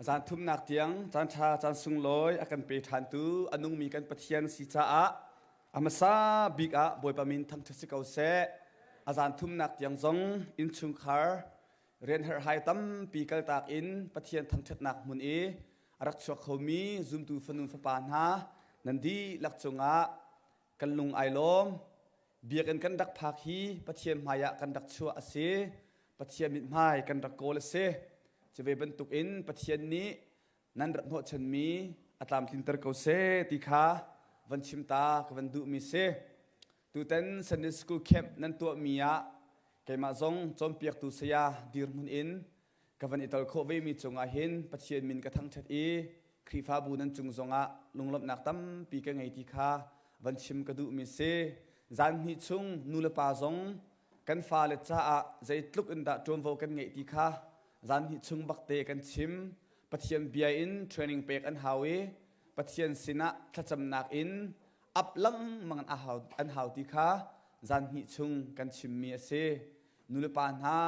Zan thumnak tiang caan ṭha caan sunglawi a kan pe ṭhantu a nungmi kan Pathian si caah a hmasa bik ah Bawipa min thangṭhat si ko seh. A zan thumnak tiang zong innchungkhar rian herhhai tampi kaltak in Pathian thangṭhatnak hmun i a rak chuak khomi zumtu fanu fapa hna nan dihlak cungah kan lung ai lawm. Biakinn kan rak phak hi Pathian hmaiah kan rak chuah a si. Pathian mithmai kan rak kawl a si. Cu ve bantukin Pathian nih nan rat hnawhchanmi a tlamtlinter ko seh ti kha van chim ta ka van duhmi si. Tutan Sunday School camp nan tuahmi ah keimah zong cawnpiaktu saya dirhmun in ka van i tel khawh vemi cungah hin Pathian min ka thangṭhat i Khrihfabu nan cung zongah lunglawmhnak tampi ka ngei ti kha van chim ka duhmi si. Zan hnih chung nu le pa zong kan fale caah zeitluk in dah ṭuanvo kan ngeih ti kha zan hnih chung bakte kan chim. Pathian bia in training pek an hau i Pathian sinah thlacamnak in ap lengmang an hau, an hau ti kha zan hnih chung kan chimmi a si. Nu le pa hna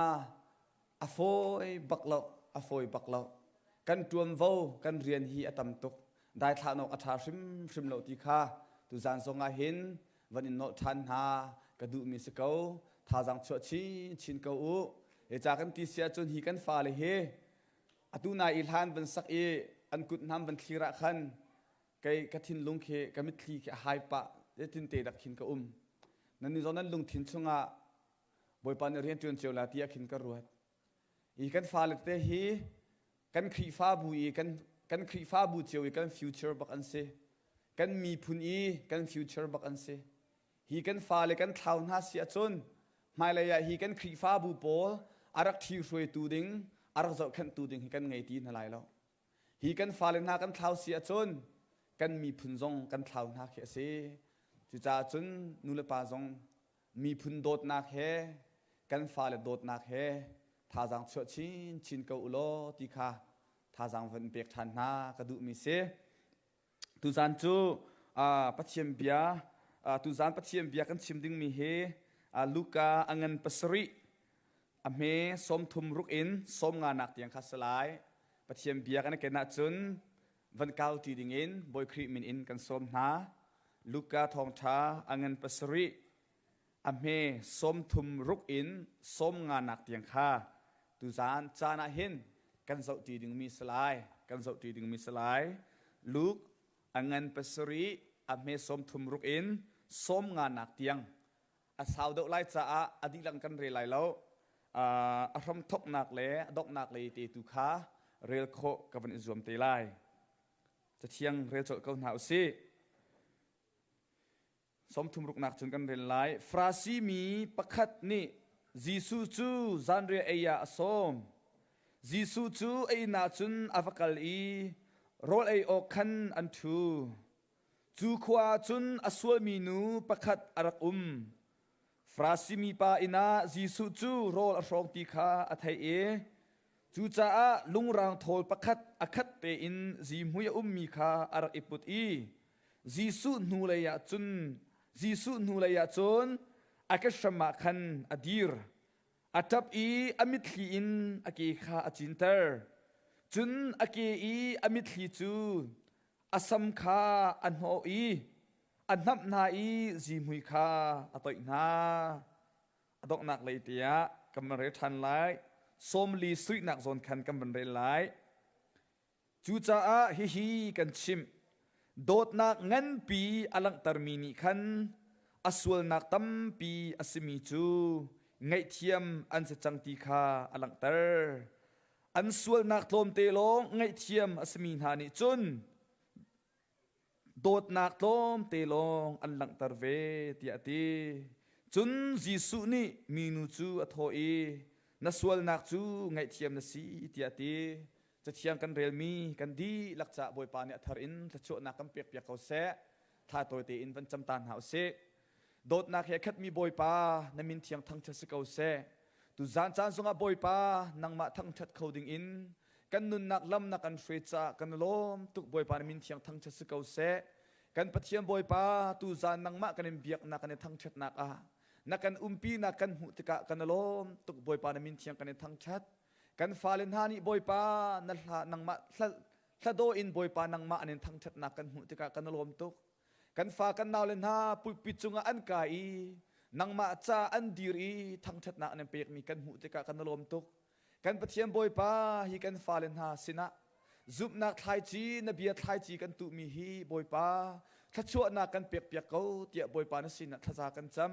A fawi bak lo, a fawi bak lo. Kan ṭuanvo, kan rian hi a tam tuk. Daithlah awk a ṭha hrimhrim lo ti kha tuzaan zong ah hin van in nolh ṭhan hna ka duhmi si ko. Thazaang chuah chinchin ko u. Hi ca kan ti si ahcun hi kan fale hi atu nai i hlan van sak i an kut hnam van thlir ah khan kei ka thinlung khi ka mitthli khi a hai pah zeitin te dak khin ka um. Nan nih zong nan lungthin chungah Bawipa nih rian ṭuan cio la ti ah khin ka ruat. Hi kan fale te hi kan Khrihfabu i kan kan Khrihfabu cio i kan future bak an si. Kan miphun i kan future bak an si. Hi kan fale kan thlau hna si ahcun hmailei ah hi kan Khrihfabu pawl a rak ṭhihruaitu ding, a rak zohkhenhtu ding hi kan ngei ti hna lai lo. Hi kan fale hna kan thlau si ahcun kan miphun zong kan thlau hna khi a si. Cucaah cun nulepa zong miphun dawtnak he kan fale dawtnak he thazaang chuah chinchin ko u law ti kha thazaang van pek ṭhan hna ka duhmi si. Tuzaan cu Pathian bia tuzaan Pathian bia kan chim dingmi hi Luka a ngan pasarih a hme 30 ruk in 50 nak tiang kha si lai. Pathian bia kan ken ahcun van kau ṭi dingin Bawi Khrih min in kan sawm hna. Luka thawngṭha a ngan pasarih a hme 30 ruk in 50 nak tiang kha tuzaan caan ah hin kan zohṭi dingmi si lai. Kan zohṭi dingmi si lai. Luke a ngan pasarih a hme 30 ruk in 50 nak tiang a sau deuh lai caah a dihlak kan rel lai lo. A hramthoknak le a donghnak lei te tu kha rel khawh ka van i zuam te lai. Cathiang rel colh ko hna usih. 30 ruknak cun kan rel lai. Farasi mi pakhat nih Jesuh cu zanriah ei ah a sawm. Jesuh cu a inn ah cun a va kal i rawl ei awk khan an ṭhu. Cu khua ah cun a sualmi nu pakhat a rak um. Farasi mipa inn ah Jesuh cu rawl a hrawng ti kha a theih i cucaah lungrang thawl pakhat a khat tein zihmui a ummi kha a rak i put i Jesuh hnulei ah cun Jesuh hnulei ah cun a kehram ah khan a dir. A ṭap i a mitthli in a ke kha a cinter. Cun a ke i a mitthli cu a sam kha a hnawh i a hnamh hna i zihmui kha a toih hna. A donghnak lei te ah kan van rel ṭhan lai. Sawmli suihnak zawn khan kan van rel lai. Cucaah hihi kan chimh. Dawtnak nganpi a langhtermi nih khan a sualnak tampi a simi cu ngaihthiam an si cang ti kha a langhter. An sualnak tlawmte lawng ngaihthiam a simi hna nih cun dawtnak tlawmte lawng an langhter ve tiah a ti. Cun Jesuh nih minu cu a thawh i na sualnak cu ngaihthiam na si tiah a ti. Cathiang kan relmi kan dihlak caah Bawipa nih a thar in thluachuahnak kan pekpiak ko seh. Thla tawi tein van cam ta hna usih. Dawtnak he khatmi Bawipa na min thiang thangṭhat si ko seh. Tuzaan caan zongah Bawipa nangmah thangṭhat kho dingin kan nunnak lam na kan hruai caah kan lawm tuk Bawipa na min thiang thangṭhat si ko seh. Kan Pathian Bawipa tuzaan nangmah kan in biaknak kan i thangṭhatnak ah na kan umpinak kan hmuh tikah kan lawm tuk Bawipa na min thiang kan i thangṭhat. Kan fale hna nih Bawipa na hla nangmah hladaw in Bawipa nangmah an in thangṭhatnak kan hmuh tikah kan lawm tuk. Kan fa kan naule hna pulpit cungah an kai i nangmah ca an dir i thangṭhatnak an in pekmi kan hmuh tikah kan lawm tuk. Kan Pathian Bawipa hi kan fale hna sinah zumhnak thlaici na bia thlaici kan tuhmi hi Bawipa thluachuahnak kan pekpiak ko tiah Bawipa na sinah thlaza kan cam.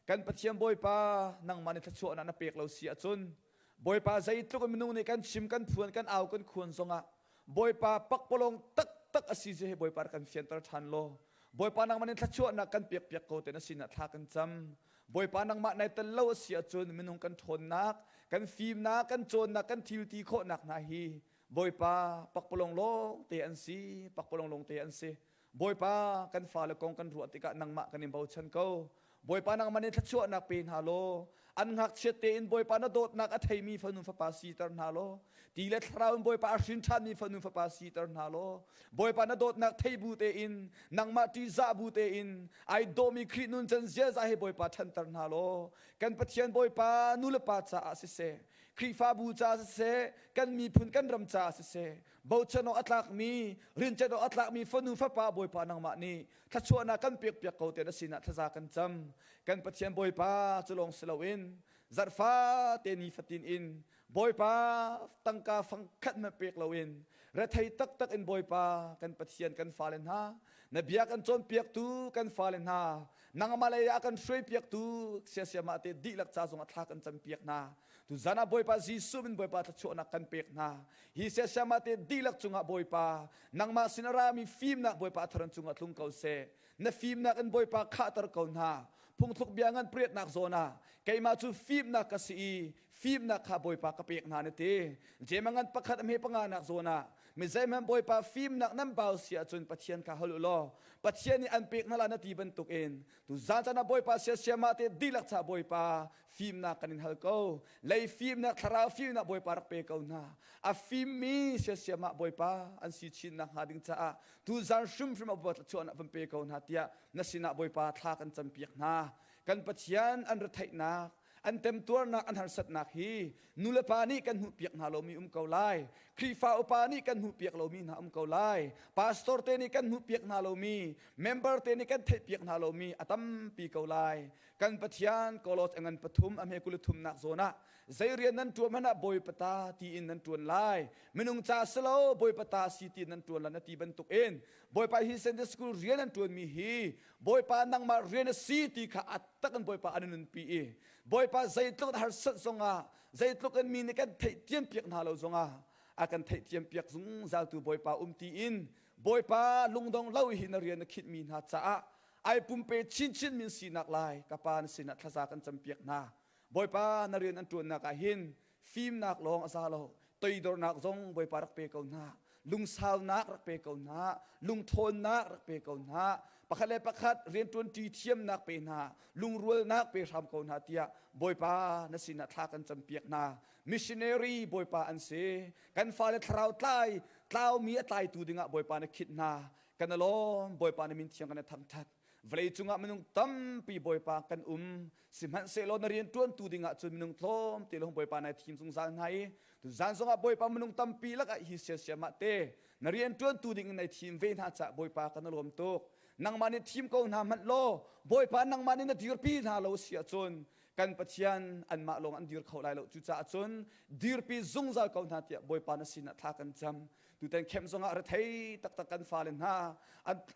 Kan Pathian Bawipa nangmah nih thluachuahnak na pek lo si ahcun Bawipa zeitluk in minung nih kan chim kan phuan kan au kan khuan zongah Bawipa pakpalawng taktak a si hi Bawipa kan fianter ṭhan law Bawipa nangmah nih thluachuahnak kan pekpiak ko te na sinah thla kan cam. Bawipa nangmah nai tel lo a si ahcun minung kan ṭhawnnak, kan fimnak, kan cawnnak, kan thil ti khawhnak hna hi Bawipa pakpalawng lawng te an si, pakpalawng lawng te an si. Bawipa kan fale kong kan ruah tikah nangmah kan in bochan ko. Bawipa nangmah nih thluachuahnak pe hna law an ngakchiat tein Bawipa na dawtnak a theimi fanu fapa siter hna law ti le thlarau in Bawipa a hrin ṭhanmi fanu fapa siter hna law Bawipa na dawtnak thei bu tein nangmah ṭihzah bu tein ai dawhmi Khrih nun can ziaza he Bawipa ṭhanter hna law kan Pathian Bawipa nu le pa caah siseh Khrihfabu caah siseh kan miphun kan ram caah siseh bochan awk a tlakmi rincan awk a tlakmi fanu fapa Bawipa nangmah nih thluachuahnak kan pekpiak ko te na sinah thlaza kan cam. Kan Pathian Bawipa cu lawng si loin zarhfa te ni fatin in Bawipa tangka fangkhat hmanh pek loin rethei taktak in Bawipa kan Pathian kan fale hna na bia kan cawnpiaktu kan fale hna nangmah lei ah kan hruaipiaktu siasiamah te dihlak ca zong ah thla kan campiak hna. Tuzan ah Bawipa Jesuh min Bawipa thluachuahnak kan pek hna. Hi siasiamah te dihlak cungah Bawipa nangmah sin a rami fimnak Bawipa tharan cungah tlung ko seh. Na fimnak in Bawipa khahter ko hna. Phungthluk bia ngan priatnak zawn ah keimah cu fimnak ka si i fimnak kha Bawipa ka pek hna na ti. Jema ngan pakhat a hme panga nak zawn ah mi zeihmanh Bawipa fimnak nan bau si ahcun Pathian kha hal u law Pathian nih an pek hna la na ti bantukin Tuzan caan ah Bawipa siasiamah te dihlak ca Bawipa fimnak kan in hal ko. Lei fimnak, thlarau fimnak Bawipa rak pe ko hna. A fimmi siasiamah Bawipa an si chin nak hnga ding caah tuzan hrimhrim ah Bawipa thluachuahnak van pe ko hna tiah na sinah Bawipa thla kan campiak hna. Kan Pathian an retheihnak, an temtuarnak, an harsatnak hi nulepa nih kan hmuhpiak hna lomi um ko lai. Khrihfa upa nih kan hmuhpiak lomi hna um ko lai. Pastor te nih kan hmuhpiak hna lomi, member te nih kan theihpiak hna lomi a tampi ko lai. Kan Pathian Kolos ngan pathum a hme kul thumnak zawn ah zei rian nan ṭuan hmanh ah Bawipa ta tiin nan ṭuan lai. Minung ca si lo Bawipa ta si tiin nan ṭuan lai na ti bantuk in Bawipa hi Sunday school rian an ṭuanmi hi Bawipa nangmah rian a si ti kha a tak in Bawipa an nunpi i Bawipa zeitluk in harsat zongah zeitluk in mi nih kan theihthiam piak hna lo zongah a kan theihthiam piak zungzaltu Bawipa um ti in Bawipa lungdong lo hi na rian na khinhmi hna caah ai pumpe chinchin min sinak lai ka pa na sinah thlaza kan campiak hna. Bawipa na rian an ṭuannak ah hin fimnak lawng a za lo toidornak zong Bawipa rak pe ko hna. Lungsaunak rak pe ko hna. Lungthawnnak rak pe ko hna. Pakhat le pakhat rianṭuanṭi thiamnak pe hna. Lungrualnak pe hram ko hna tiah Bawipa na sinah thla kan campiak hna. Missionary Bawipa an si. Kan fale thlarau tlai tlaumi a tlaitu dingah Bawipa na khit hna. Kan alawm Bawipa na min thiang kan i thangṭhat. Vawlei cungah minung tampi Bawipa kan um. Sihmanhsehlaw na rian ṭuantu dingah cun minung tlawmte lawng Bawipa nai thim zungzal hna i tuzan zongah Bawipa minung tampi lakah hi siasiamah te na rian ṭuantu ding in nai thim ve hna caah Bawipa kan lawm tuk. Nangmah nih thim ko hna hmanh law Bawipa nangmah nih na dirpi hna lo si ahcun kan Pathian anmah lawng an dir kho lai lo. Cucaah cun dirpi zungzal ko hna tiah Bawipa na sinah thla kan cam. Tutan khem zongah rethei taktak kan fale hna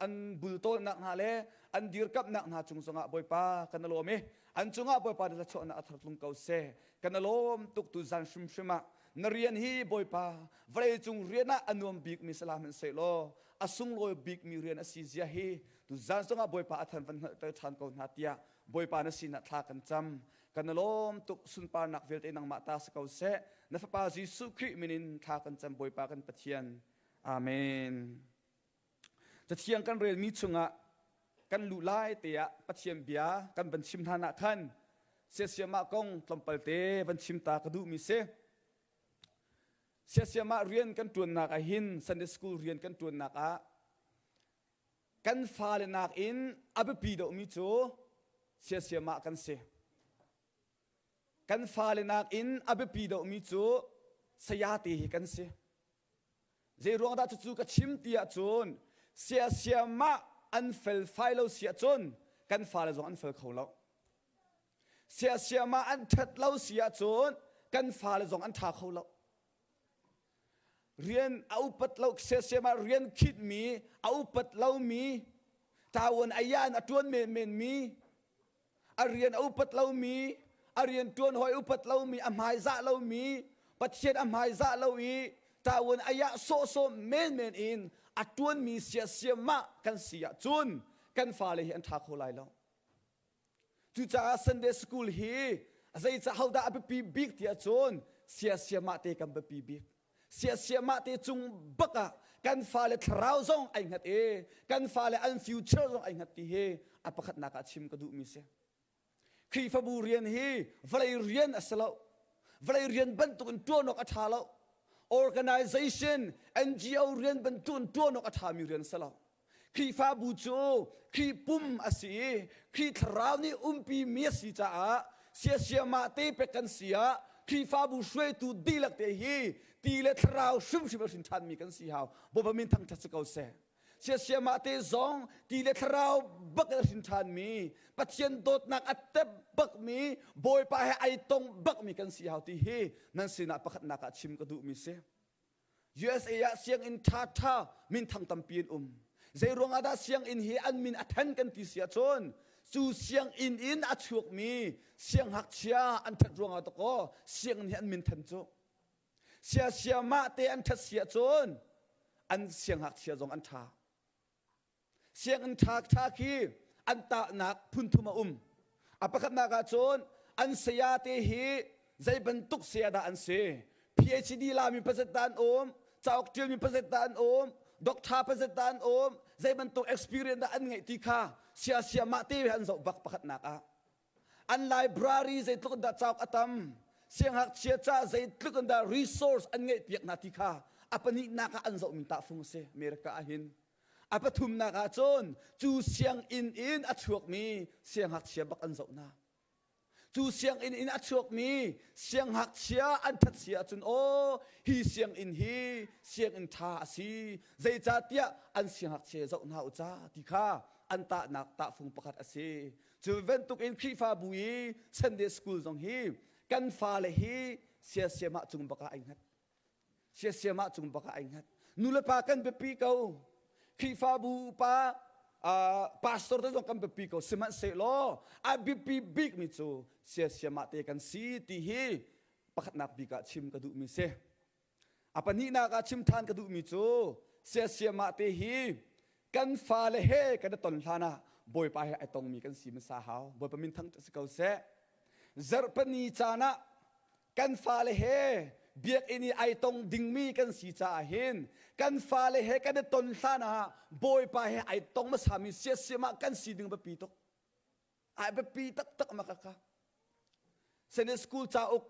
an bultawlnak hna le an dirkamhnak hna cung zongah Bawipa kan lawm i an cungah Bawipa na thluachuahnak a thar tlung ko seh. Kan lawm tuk tu zan hrimhrim ah na rian hi Bawipa vawlei cung rian ah a nuam bikmi salah hmanhsehlaw a sunglawi bikmi rian a si zia hi tu zan zongah Bawipa a than van hngalhter ṭhan ko hna tiah Bawipa na sinah thla kan cam. Kan lawm tuk sunparnak vialte nangmah ta si ko seh. Na Fapa Jesuh Khrih min in thla kan cam Bawipa kan Pathian. Amen. Cathiang kan relmi chungah kan luh lai te ah Pathian bia kan van chim hna nah khan siasiamah kong tlawmpal te van chim ta ka duhmi si. Siasiamah rian kan ṭuannak ah hin Sunday school rian kan ṭuannak ah kan fale nakin a biapi deuhmi cu siasiamah kan si. Kan fale nakin a biapi deuhmi cu. saya te hi kan si. Zei ruang dah cucu ka chim ti ahcun siasiamah an felfai lo si ahcun kan fale zong an fel kho lo. Siasiamah an ṭhat lo si ahcun kan fale zong an ṭha kho lo. Rian a upat lo siasiamah rian khitmi a upat lomi ṭawan ayan a ṭuan menmen mi a rian a upat lomi, a rian ṭuan hawi upat lomi, a hmaizah lomi, Pathian a hmaizah lo i ṭawan ayah sawhsawh menmen in a ṭuanmi siasiamah kan si ahcun kan fale hi an ṭha kho lai lo. Cucaah Sunday School hi zeicah hodah a biapi bik ti ahcun siasiamah te kan biapi bik. Siasiamah te cung bak ah kan fale thlarau zong ai hngat i kan fale an future zong ai hngat ti hi a pakhatnak ah chim ka duhmi si. Khrihfabu rian hi vawlei rian a si lo. Vawlei rian bantuk in ṭuan awk a ṭha lo. Organization, NGO rian bantuk in ṭuan awk a ṭhami rian a si lo. Khrihfabu cu Khrih pum a si i Khrih thlarau nih umpi mi a si caah siasiamah te pek kan si ah Khrihfabu hruaitu dihlak te hi ti le thlarau hrimhrim a hrin ṭhanmi kan si hau. Bawipa min thangṭhat si ko seh. Siasiamah te zong ti le thlarau bak in a hrin ṭhanmi Pathian dawtnak a tep bakmi Bawipa he ai tong bakmi kan si hau ti hi nan sinah pakhatnak ah chim ka duhmi si. USA ah sianginn ṭhaṭha minthang tampi an um. Zei ruangah dah sianginn hi an min a then kan ti si ahcun cu sianginn in a chuakmi sianghngakchia an ṭhat ruangah dakaw sianginn hi an min then cu. Siasia mah te an ṭhat si ahcun an sianghngakchia zong an ṭha. Sianginn ṭha khi an tahnak phunthum a um. A pakhatnak ah cun an saya te hi zei bantuk saya dah an si? PhD lami pazat dah an um? Cauk ṭialmi pazat dah an um? Doctor pazat dah an um? Zei bantuk experience dah an ngeih ti kha sia sia mah te an zoh bak pakhatnak ah. An library zeitluk in dah cauk a tam? Siangngakchia ca zeitluk in dah resource an ngeih piak hna ti kha a pahnihnak ah an zohmi tahfung a si America ah hin. A pathumnak ah cun cu sianginn in a chuakmi siangngakchia bak an zoh hna. Cu sianginn in a chuakmi siangngakchia an ṭhat si ahcun aw hi sianginn hi sianginn ṭha a si zeicahtiah an siangngakchia zoh hna u ca ti kha an tahnak tahfung pakhat a si. Cu bantukin Khrihfabu i Sunday school zong hi kan fale hi siasiamah cung bak ah ai hngat. Siasiam ah cung bak ah ai hngat. Nulepa kan biapi ko. Khrihfabu upa pastor te zong kan biapi ko. Sihmanhsehlaw a biapi bikmi cu siasiam ah te kan si ti hi pakhatnak bik ah chim ka duhmi si. A pahnihnak ah chim than ka duhmi cu siasiam ah te hi kan fale he kan i ton hlan ah Bawipa he ai tongmi kan si hmasa hau. Bawipa min thang si ko seh. Zarhpini caan ah kan fale he biakinn i ai tong dingmi kan si caah hin kan fale he kan i ton hlan ah Bawipa he ai tong hmasami siasiam ah kan si ding biapi tuk. Ai biapi taktak ma kaka. Sunday school cauk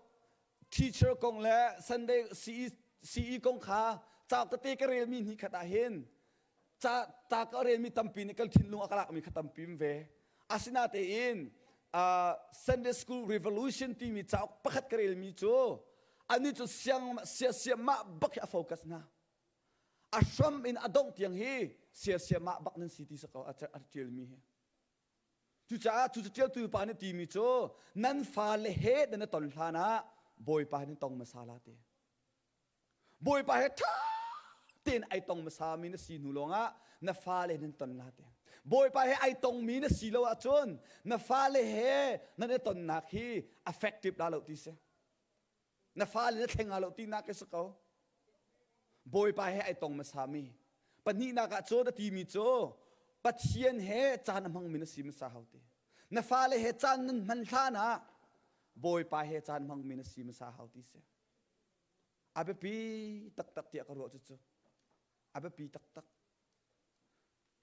teacher kong le Sunday CE, CE kong kha cauk tete ka relmi hni khat ah hin ca ta ka relmi tampi nih kan thinlung a ka lakmi kha tampi ve. Asinatein uh, Sunday School Revolution timi cauk pakhat ka relmi cu ani cu siang sia mah bak hi a focus hna. A hram in a dongh tiang hi sia sia mah bak nan si ti sa ko a ṭialmi hi. Cucaah cu caṭialtu pa nih timi cu nan fale he nan i ton hlan ah Bawipa nih tong hmasa la ti. Bawipa he ṭha tein ai tong hmasami na si hnu lawngah na fale nan ton la te. Bawipa he ai tongmi na si lo ahcun na fale he nan i tonnak hi effective la lo ti si. Na fale na thleng lo tinak hi si ko. Bawipa he ai tong hmasami. Pahnihnak ah cun a timi cu Pathian he caan a hmangmi na si hmasa hau ti. Na fale he caan nan hman hlan ah Bawipa he caan hmangmi na si hmasa hau ti si. A biapi taktak tiah ka ruah cucu. A biapi taktak.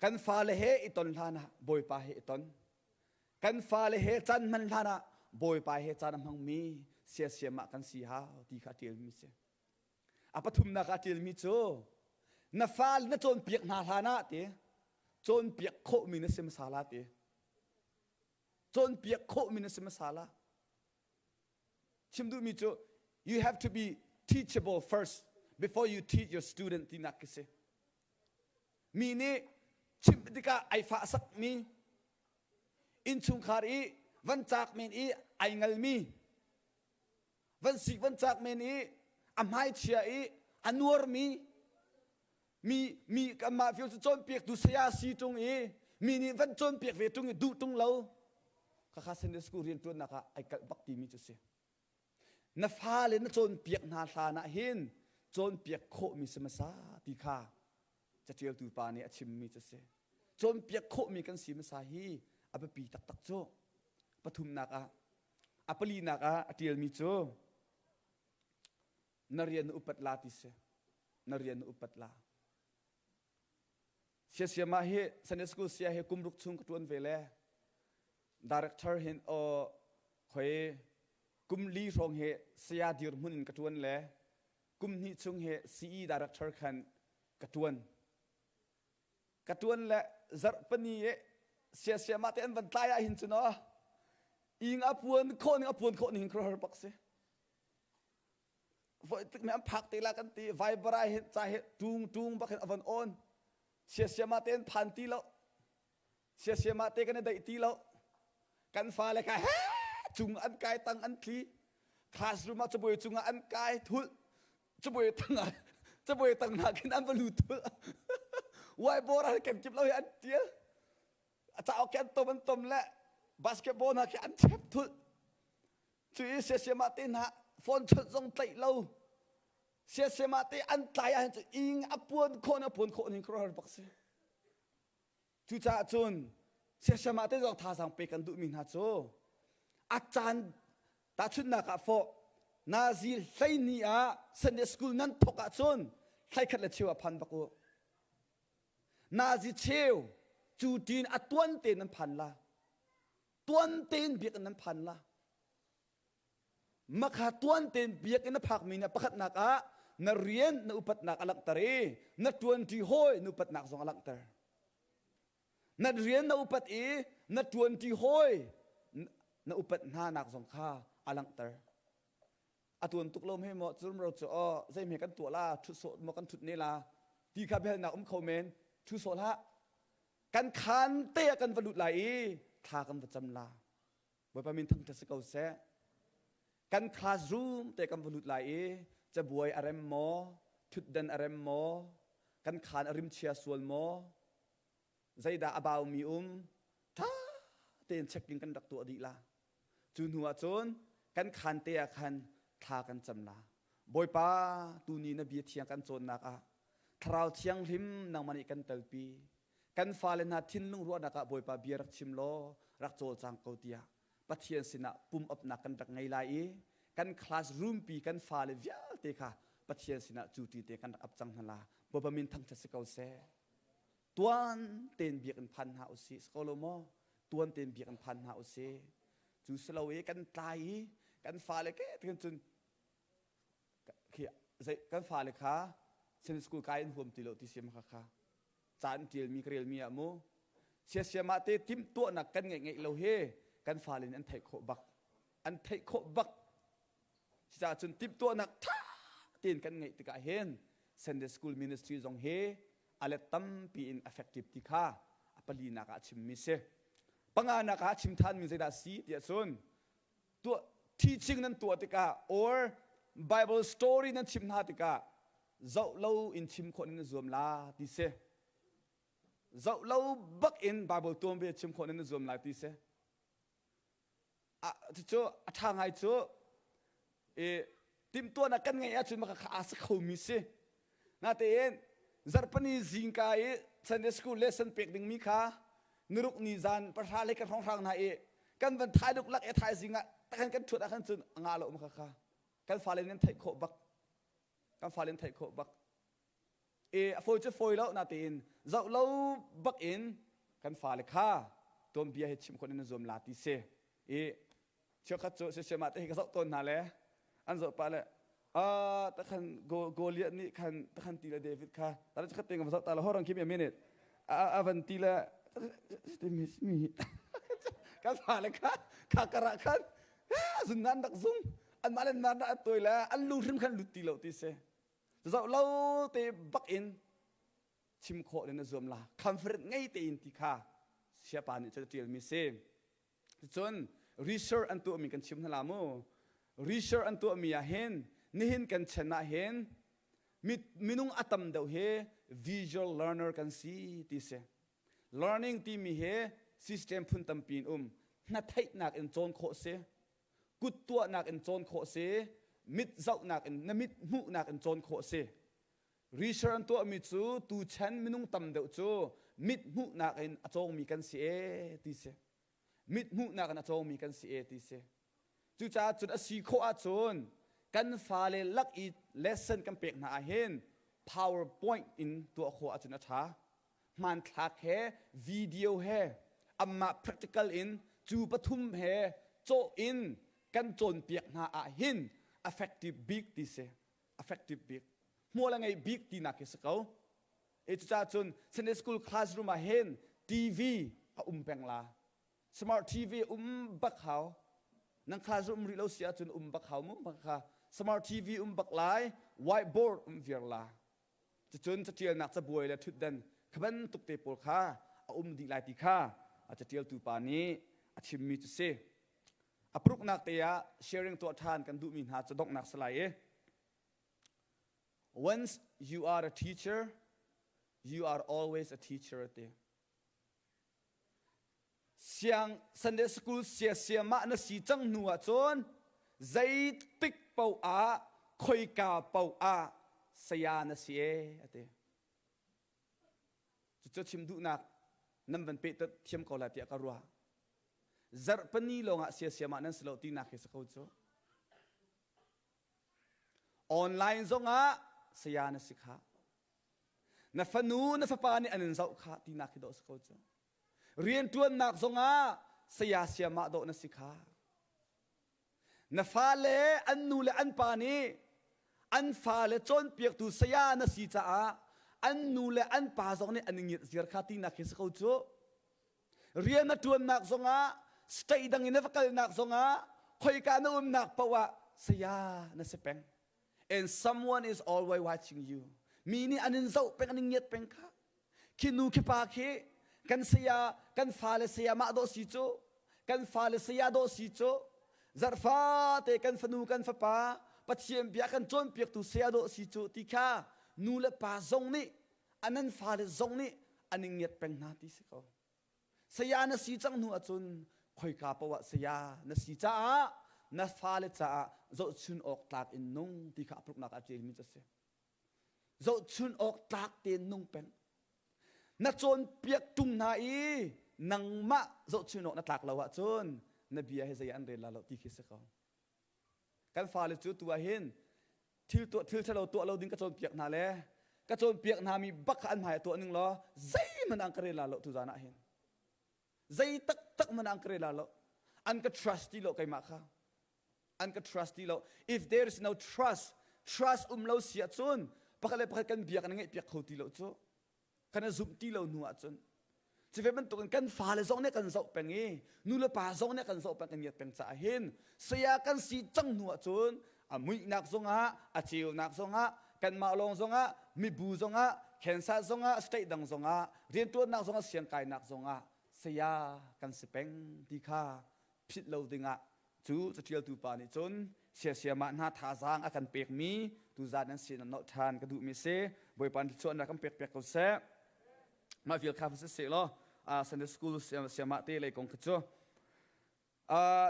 Kan fale he i ton hlan ah Bawipa he i ton. Kan fale he caan hman hlan ah Bawipa he caan a hmangmi siasiam ah kan si hau ti kha a ṭialmi si. A pathumnak ah a ṭialmi cu na fale na cawnpiak hna hlan ah ti cawnpiak khawhmi na si hmasa la ti. Cawnpiak khawhmi na si hmasa la. Chim duhmi cu you have to be teachable first before you teach your student tinak khi si. Mi nih chimh tikah ai fah sakmi, innchungkhar i van caak men i ai ngalmi, van sik van caak men i a hmaichia i a nuarmi, mi mi kanmah fio cu cawnpiaktu saya si ṭung i mi nih van cawnpiak ve ṭung i duh ṭung lo khakha Sunday school rianṭuannak ah ai kalh bak timi cu si. Na fale na cawnpiak hna hlan ah hin cawnpiak khawhmi si hmasa ti kha caṭialtu pa nih a chimmi cu si. Cawnpiak khawhmi kan si hmasa hi a biapi taktak cu. Pathumnak ah, a palinak ah a ṭialmi cu na rian na upat la ti si. Na rian na upat la. Siasiam ah hi Sunday school sia hi kum ruk chung ka ṭuan ve le director hin aw khoi kum li hrawng hi saya dirhmun in ka ṭuan le kum hnih chung hi CE director khan ka ṭuan. Ka ṭuan le zarhpani i siasiam ah te an van tlai ah hin cun aw ing a puan khawh ning a puan khawh ning hin khuaruahhar bak si. Voi tik an phak te la kan ti Viber ah hin ca hi tung tung bak hin a van on. Siasiam ah te an phan ti lo. Siasiam ah te kan i daih ti lo. Kan fale kha he cung an kai tang an tli. Classroom ah cabuai cungah an kai thul. Cabuai tang ah cabuai tang hna khin an va lut thul. Whiteboard ah kan kip lo hi an tial. A cauk khi an tom an tom le basketball hna khi an chep thul. Cu i siasiam ah te hna phone chawnh zong tlaih lo. Siasiam ah te an tlai ahhin cu ing a puan khawh a puan khawh ning khuaruahhar bak si. Cucaah cun siasiam ah te zong thazaang pek kan duhmi hna cu a caan tahchunhnak ah fawh nazi hleini ah Sunday school nan thawk ahcun thlaikhat le cheu ah phan bak u. Nazi cheu cu ṭin a tuan te nan phan la. Tuan tein biakinn nan phan la. Makha tuan tein biakinn na phakmi nih pakhatnak ah na rian na upatnak a langhter i na ṭuanṭi hawi na upatnak zong a langhter. Na rian na upat i na ṭuanṭi hawi na upat hna nak zong kha a langhter. A tuan tuk lo hme maw curum ro cu aw zei hme kan tuah la ṭhut sawh maw kan ṭhut ne la ti kha biahalnak um kho men ṭhu sawh hlah kan khaan te ah kan va lut lai i thla kan va cam la Bawipa min thangṭhat si ko seh kan classroom te kan va lut lai i cabuai a rem maw ṭhutdan a rem maw kan khaan a rimchia sual maw zeidah a baumi um ṭha tein checking kan rak tuah dih la cu hnu ah cun kan khaan te ah khan thla kan cam la Bawipa tuni na bia thiang kan cawnnak ah Thlarau Thianghlim nangmah nih kan telpi. Kan fale hna thinlung ruahnak ah Bawipa bia rak chim law rak cawlcang ko tiah Pathian sinah pum upnak kan rak ngei lai i kan classroom pi kan fale vialte kha Pathian sinah cuti te kan rak ap cang hna la. Bawipa min thangṭhat si ko seh. Tuan tein biakinn phan hna usih. Si ko lo maw? Tuan tein biakinn phan hna usih. Cu si lo i kan tlai i kan fale ke tikin cun khi zei kan fale kha Sunday school kai an huam ti lo ti siam kha kha ca an ṭialmi ka relmi ah mu siasiam ah te timhtuahnak kan ngeih ngeih lo hi kan fale nih an theih khawh bak an theih khawh bak cucaah cun timhtuahnak ṭha tein kan ngeih tikah hin Sunday school ministry zong hi a let tampi in effective ti kha a palinak ah a chimmi si panganak ah a chim ṭhanmi zeidah si tiah cun tuah teaching nan tuah tikah or Bible story nan chim hna tikah zoh lo in chim khawh nan zuam la ti si zoh lo bak in Bible tuanbia chim khawh nan zuam lai ti si a cucu a ṭha ngai cu i timhtuahnak kan ngeih ahcun maka kha aa si khomi si Natein zarhpini zingka i Sunday school lesson pek dingmi kha niruk ni zan pahra le kan hrawnghrang hna i kan van thai luklak i thaizing ah takhan kan ṭhuat ah khan cun a nga lo ma kha kan fale nih an theih khawh bak kan fale an theih khawh bak e a fawi cu fawi lo natein zoh lo bak in kan fale kha tuanbia hi chim khawh in zuam la ti si i cheukhat cu sisiam ah te hi ka zoh tawn hna le an zoh pah le ah takhan Goliath nih khan takhan ti le David kha tara khat te ngam zoh ta la horang give me a minute a van ti le mi mi kan fa le kha kha kara khan zung nan dak zung. Anmah le anmah an tuai le an lu hrim khan lut ti lo ti si. Zoh lo te bak in chim khawh in na zuam la. Conference ngei tein ti kha siapa nih cun a ṭialmi si. Cun research an tuahmi kan chim hna la mu. Research an tuahmi ah hin nihin kan chan ah hin minung a tam deuh hi visual learner kan si ti si. Learning timi hi system phun tampi in um. Hnatheihnak in cawn khawh si. Kut tuahnak in cawn khawh si. Mit zohnak in na mit hmuhnak in cawn khawh si. Research an tuahmi cu tuchan minung tam deuh cu mit hmuhnak in a cawngmi kan si ee ti si. Mit hmuhnak in a cawngmi kan si ee ti si. Cucaah cun a si khawh ahcun kan fale lak i lesson kan pek hna ahhin PowerPoint in tuah khawh ahcun a ṭha. Hmanthlak he video he amah practical in cu pathum he cawh in kan cawnpiak hna ahhin effective bik ti si. Effective bik. Hmual a ngei bik tinak khi si ko. E cucaah cun Sunday school classroom ah hin TV a um peng la. Smart TV um bak hau. Nan classroom um rih lo si ahcun um bak hau mu kha. Smart TV um bak lai, whiteboard um viar la. Cucun catialnak cabuai le thutdan kha bantuk te pawl kha a um dih lai ti kha a catialtu pa nih a chimmi cu si. A paruknak te ah sharing tuah ṭhan kan duhmi hna cu donghnak si lai i Once you are a teacher, you are always a teacher ti. Siang Sunday school siasiamah na si cang hnu ahcun zeitik paoh ah khoika paoh ah saya na si e a ti. Cucu chim duhnak nan van peh thiam ko lai tiah ka ruah. Zarhpini lawngah siasiamah nan si lo tinak hi si ko cu. Online zongah saya na si kha. Na fanu na fapa nih an in zoh kha tinak hi dawh si ko cu. Rianṭuannak zongah saya siamah dawh na si kha. Na fale an nu le an pa nih an fale cawnpiaktu saya na si caah an nu le an pa zong nih an i ngiat kha tinak hi si ko cu. Rian na ṭuannak zongah state dang in na va kalnak zongah khoika na umnak paoh ah saya na si peng. And someone is always watching you. Mi nih an in zoh peng, an in ngiat peng kha. Khi nu khi pa khi kan saya, kan fale saya mah dawh si cu, kan fale saya dawh si cu, zarhfa te kan fanu kan fapa Pathian bia kan cawnpiaktu saya dawh si cu ti kha nu le pa zong nih anan fale zong nih an in ngiat peng hna ti si ko. Saya na si cang hnu ahcun khoika paoh ah saya na si caah na fale caah zohchun awk tlak in nung ti kha a paruknak ah ṭialmi cu a si. Zohchun awk tlak tein nung peng. Na cawnpiak ṭung hna i nangmah zohchun awk na tlak lo ahcun na bia hi zei ah an rel la lo ti khi si ko. Kan fale cu tu ah hin thil tuah thil ṭhalo tuah lo ding ka cawnpiak hna le ka cawnpiak hna mi bak kha an hmai ah tuah ning law zeihmanh an ka rel la lo tu zan ah hin zei taktak hmanh an ka rel la lo an ka trust ti lo keimah kha an ka trust ti lo if there is no trust trust um lo si ahcun pakhat le pakhat kan bia kan ngeih piak kho ti lo cu kan i zumh ti lo hnu ahcun cuve bantukin kan fale zong nih kan zoh peng i nu le pa zong nih kan zoh peng kan ngiat peng caah hin saya kan si cang hnu ahcun a muihnak zongah a ceunak zongah kanmah lawng zongah mibu zongah Kansas zongah state dang zongah riantuannak zongah siangkainak zongah saya kan si peng ti kha philh lo dingah cu caṭialtu pa nih cun siasiamah hna thazaang a kan pekmi tuzan nan sin nolh ṭhan ka duhmi si Bawipa nih thluachuahnak kan pek piak ko seh mah vial kha va si law Sunday school siamah te lei kong kha cu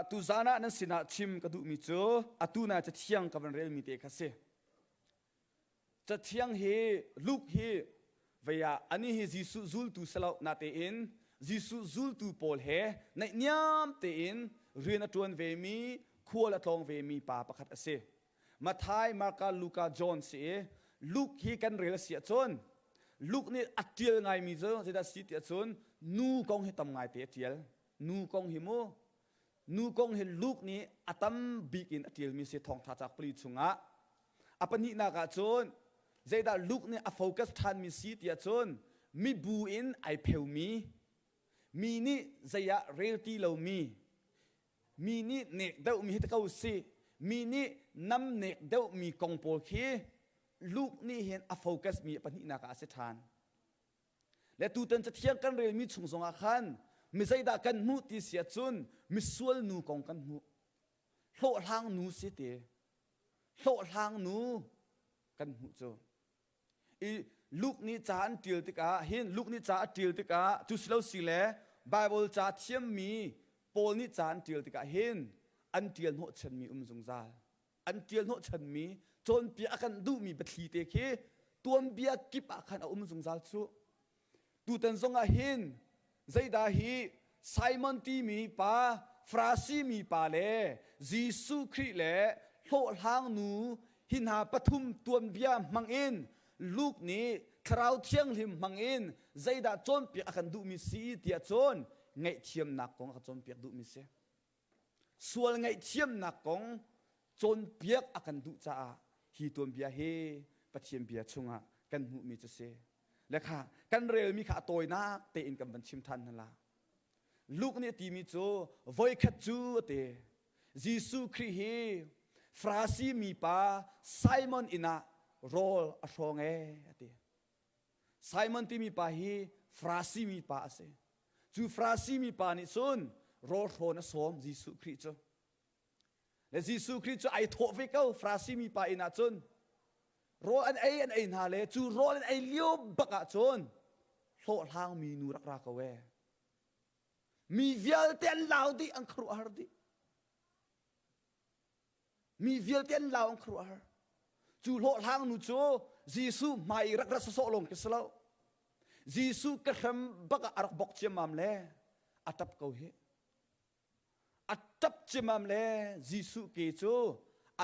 tuzan ah nan sinah chim ka duhmi cu atu na cathiang ka van relmi te kha si Cathiang hi Luke hi vei ah anih hi Jesuh zultu si lo natein Jesuh zultu pawl he naihniam tein rian a ṭuan vemi khual a tlawng vemi pa pakhat a si. Matthai, Marka, Luka, John si i Luke hi kan rel a si ahcun Luke nih a ṭial ngaimi cu zeidah a si ti ahcun nu kong hi tam ngaite a ṭial. Nu kong hi mu Nu kong hi Luke nih a tam bik in a ṭialmi si thawngṭha cauk pali chungah. A pahnihnak ah cun zeidah Luke nih a focus ṭhanmi si tiah cun mibu in ai pheumi, mi nih zei ah rel ti lomi, mi nih nek deuhmi hi ta ko si, Mi nih namnek deuhmi kong pawl khi Luke nih hin a focus mi pahnihnak ah a si ṭhan. Le tutan cathiang kan relmi chung zongah khan mi zeidah kan hmuh ti si ahcun misual nu kong kan hmuh. Hlawhhlang nu si ti. Hlawhhlang nu kan hmuh cu. I Luke nih ca an ṭial tikah hin Luke nih ca a ṭial tikah cu si lo si le Bible ca thiammi Paul nih ca an ṭial tikah hin an ṭial hnawhchanmi um zungzal. An ṭial hnawhchanmi cawnpiak a kan duhmi biathli te khi tuanbia kip ah khan a um zungzal cu. Tutan zongah hin zeidah hi Simon timi pa, Farasi mi pa le Jesuh Khrih le hlawhhlang nu hi hna pathum tuanbia hmangin Luke nih Thlarau Thianghlim hmangin zeidah cawnpiak a kan duhmi si tiah cun ngaihthiamnak kong a ka cawnpiak duhmi si. Sual ngaihthiamnak kong cawnpiak a kan duh caah hi tuanbia hi Pathian bia chungah kan hmuhmi cu si. Le kha kan relmi kha a tawinak tein kan van chim ṭhan hna la. Luke nih a timi cu voikhat cu a ti. Jesuh Khrih hi Farasi mipa Simon inn ah rawl a hrawng ee a ti. Simon timi pa hi Farasi mi pa a si. Cu Farasi mi pa nih cun rawl hrawn a sawm Jesuh Khrih cu. Le Jesuh Khrih cu ai thawh ve ko Farasi mi pa inn ah cun rawl an ei an ei hna le cu rawl an ei lio bak ah cun hlawhhlang mi nu rak ra ko ee. Mi vialte an lau dih an khuaruahhar dih. Mi vialte an lau an khuaruahhar. Cu hlawhhlang nu cu Jesuh hmai i rak ra sawsawh lawng khi si lo. Jesuh ka hrem bak ah a rak bok ciammam le a ṭap ko hi. A ṭap ciammam le Jesuh ke cu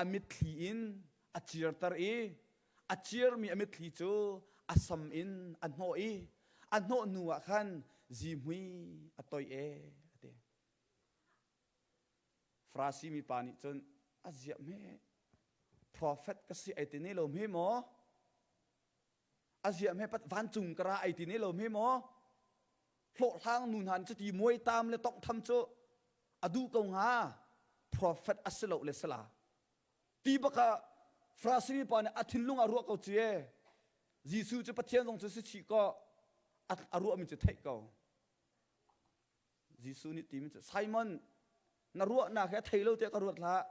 a mitthli in a cirter i a cirmi a mitthli cu a sam in a hnawh i a hnawh hnu ah khan zihmui a toih e a ti. Farasi mi pa nih cun a ziah hme profet ka si ai ti ne lo hme maw? A ziah hme pat vancung ka ra ai ti ne lo hme maw? Hlawhhlang nu hna nih cuti muaitam le tonghtham cu a duh ko hnga profet a si lo le sala ti baka Farasi mi pa nih a thinlung a ruah ko cu e Jesuh cu Pathian zong cu si chih ko a ruahmi cu theih ko Jesuh nih timi cu Simon na ruahnak hi a thei lo tiah ka ruat hlah.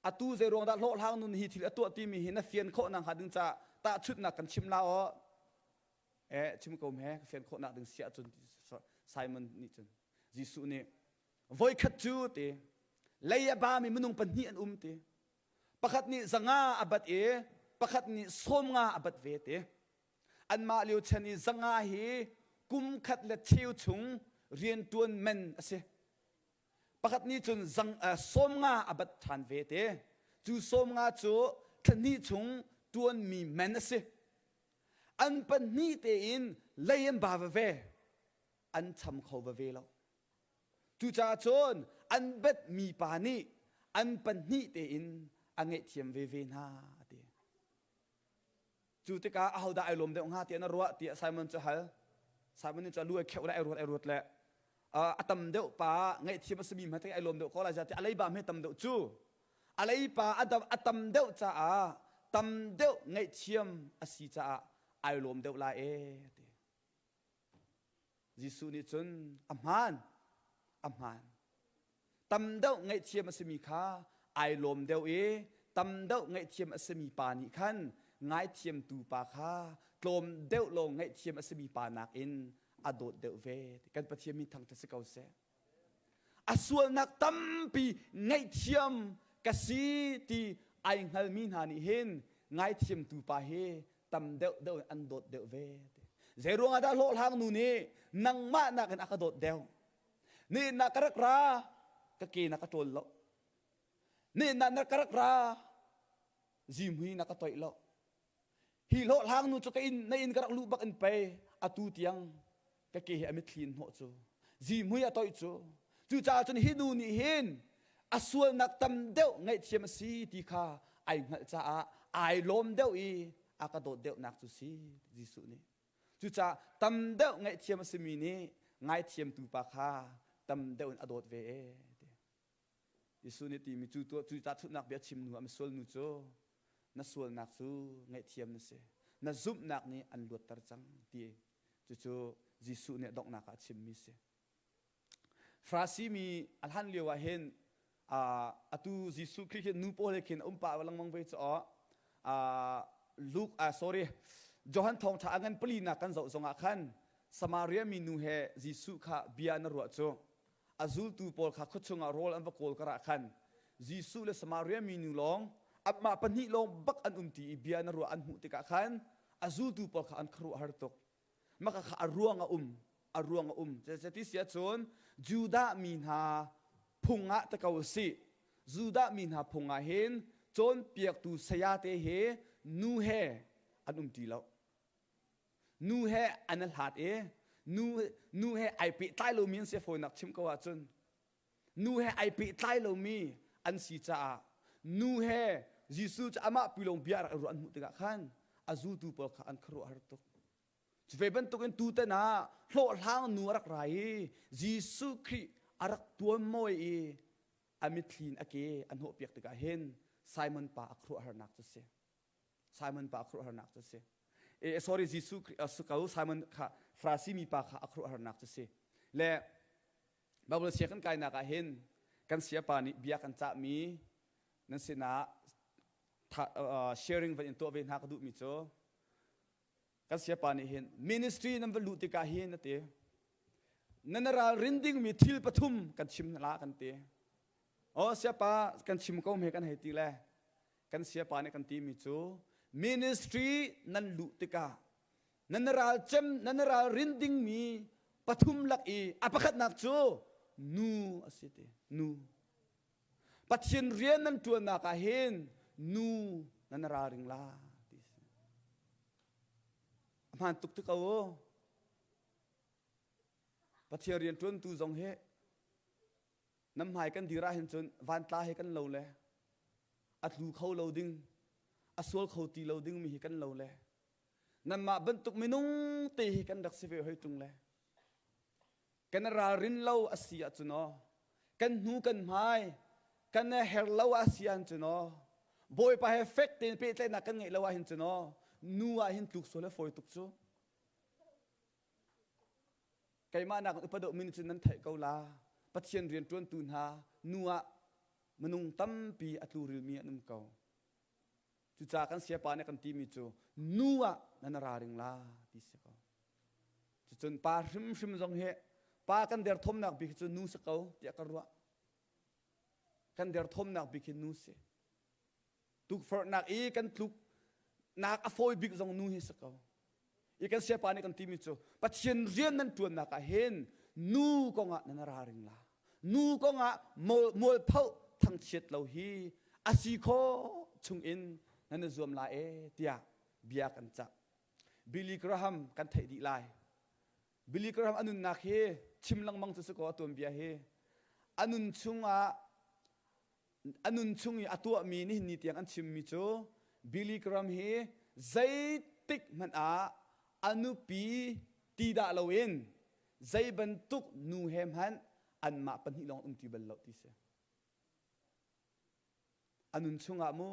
Atu zei ruang dah hlawhhlang nun hi thil a tuah timi hi na fian khawh nak hnga ding caah tahchunhnak kan chim la aw. Eh chim ko me ka fian khawhnak ding si ahcun Simon nih cun Jesuh nih voikhat cu ti lei a bami minung pahnih an um ti pakhat nih zanga a bat i pakhat nih sawmnga a bat ve ti Anmah lio chan i zanga hi kum khat le cheu chung rianṭuan man a si. Pakhat nih cun zang, uh, 50 a bat ṭhan ve te. Cu 50 cu thlahnih chung ṭuanmi man a si. An pahnih tein lei an ba veve. An cham kho veve lo. Cucaah cun an betmi pa nih an pahnih tein a ngaihthiam veve hna a ti. Cu tikah ahodah ai lawm deuh hnga tiah na ruah tiah Simon cu hal. Simon nih cu a lu ai kheuh le ai ruat ai ruat le a tam deuh pa ngaihthiam a simi hmanh ai lawm deuh ko lai ti a leiba hme tam deuh cu a leipa a tam deuh caah tam deuh ngaihthiam a si caah ai lawm deuh lai e ti. Jesuh nih cun a hmaan a hmaan tam deuh ngaihthiam a simi kha ai lawm deuh i tam deuh ngaihthiam a simi pa nih khan ngaithiamtu pa kha tlawm deuh lawng ngaihthiam a simi pa nakin a dawt deuh ve kan Pathian min thangṭhat si ko seh a sualnak tampi ngaihthiam ka si ti ai hngalmi hna nih hin ngaithiamtu pa hi tam deuh deuh in an dawt deuh ve zei ruangah dah hlawhhlang nu nih nangmah nakin a ka dawt deuh ni na ka rak ra ka ke na ka ṭawl lo ni na na ka rak ra zimhui na ka toih lo hi hlawhhlang nu cu ka inn na inn ka rak luh bak in pei atu tiang ka ke hi a mitthli in hnawh cu zihmui a toih cu cucaah cun hi nu nih hin a sualnak tam deuh ngaihthiam a si ti kha ai hngalh caah ai lawm deuh i a ka dawt deuhnak cu si Jesuh nih cucaah tam deuh ngaihthiam a simi nih ngaithiamtu pa kha tam deuh in a dawt ve e ti. Jesuh nih timi cu tuah cu tahchunhnak bia chim hnu ah misual nu cu na sualnak cu ngaihthiam na si. Na zumhnak nih an luatter cang ti cucu Jesuh nih donghnak ah a chimmi si. Farasi mi a hlan lio ah hin atu Jesuh Khrih hi nu pawl he khin a um pah lengmang ve cu Luke ah sorry Johan thawngṭha a ngan palinak kan zoh zongah khan Samaria mi nu he Jesuh kha bia na ruah cu a zultu pawl kha khuachung ah rawl an va kawl karah khan Jesuh le Samaria mi nu lawng amah pahnih lawng bak an um ti i bia na ruah an hmuh tikah khan a zultu pawl kha an khuaruahhar tuk. Maka kha a ruang a um a ruang a um ti si ahcun Judah mi hna phung ah te ko si Judah mi hna phung ah hin cawnpiaktu sayate he nu he an um ti lo nu he an i hlat i nu nu he ai pehtlai lomi an si fawinak chim ko ahcun nu he ai pehtlai lomi an si caah nu he Jesuh cu amah pilawng bia rak i ruah an hmuh tikah khan a zultu pawl kha an khuaruahhar tuk. Cu ve bantukin tutan ah hlawhhlang nu a rak ra i Jesuh Khrih a rak tuanmawi i a mitthli in a ke a hnawhpiak tikah hin Simon pa a khuaruahharnak cu si. Simon pa a khuaruahharnak cu si. Eh, sorry, Jesuh Khrih a si ko, Simon kha Farasi mi pa kha a khuaruahharnak cu si. Le Bible sia kan kainak ah hin kan siapa nih bia kan cahmi nan sinah sharing van in tuah ve hna ka duhmi cu kan siapa nih hin ministry nan va luh tikah hin a ti nan ralrin dingmi thil pathum kan chim la kan ti oh siapa kan chim ko me kan hei ti le kan siapa nih kan timi cu ministry nan luh tikah nan ral cem nan ralrin dingmi pathum lak i a pakhatnak cu nu a si ti nu Pathian rian nan ṭuannak ah hin nu nan ralring la ti si. A hmaan tuk ti ko u. Pathian rian ṭuantu zong hi nan hmai kan dir ah hin cun vantla he kan lo le a tlu kho lo ding a sual kho ti lo ding mi hi kan lo le nanmah bantuk minung te hi kan rak si ve hoi ṭung le kan ralrin lo a si ahcun aw kan hnu kan hmai kan her lo a si ahcun aw Bawipa he fek tein pehtlaihnak kan ngeih lo ahhin cun aw nu ah hin tluk sual le fawi tuk cu keimah nak upa deuh min cun nan theih ko la Pathian rian ṭuantu hna nu ah minung tampi a tlurilmi an um ko cucaah kan siapa nih kan timi cu nu ah nan raring la ti si ko Cucun pa hrimhrim zong hi pa kan derthawmnak bik cu nu si ko tiah ka ruah. Kan derthawmnak bik hi nu si. Tukforhnak i kan tluk nak a fawi bik zong nu hi si ko. I kan siapa nih kan timi cu Pathian rian nan ṭuannak ah hin nu kongah nan ralring la. Nu kongah mualpho thangchiat lo hi a si khawh chungin nan i zuam la e tiah bia kan cah. Billy Graham kan theih dih lai. Billy Graham a nunnak hi chim lengmang cu si kaw a tuanbia hi a nun chungah a nun chung i a tuahmi nihin ni tiang an chimmi cu Billy Graham hi zeitik hmanh ah a nupi ti dah loin zei bantuk nu he hmanh anmah pahnih lawng um ti bal lo ti si. A nun chungah mu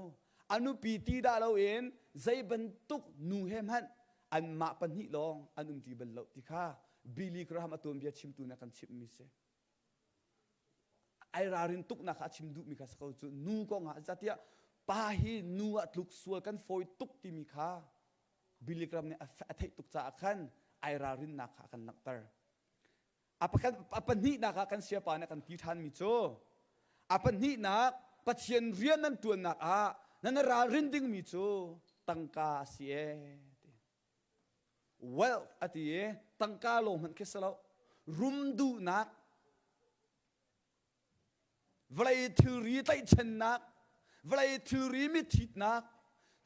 a nupi ti dah loin zei bantuk nu he hmanh anmah pahnih lawng an um ti bal lo ti kha Billy Graham a tuanbia chimtu nih a kan chimhmi si. Ai ralrin tuknak kha a chim duhmi kha si ko cu nu kong ah zatiah pa hi nu ah tluk sual kan fawi tuk timi kha Billy Graham nih a theih tuk caah khan ai ralrinnak kha a kan langhter. A pakhat a pahnihnak ah kan siapa nih a kan ti ṭhanmi cu a pahnihnak Pathian rian nan ṭuannak ah nan ralrin dingmi cu tangka a si ee ti. Wealth a ti i tangka lawng hmanh khi si lo rum duhnak vawlei thilri tlaihchannak vawlei thilri mithitnak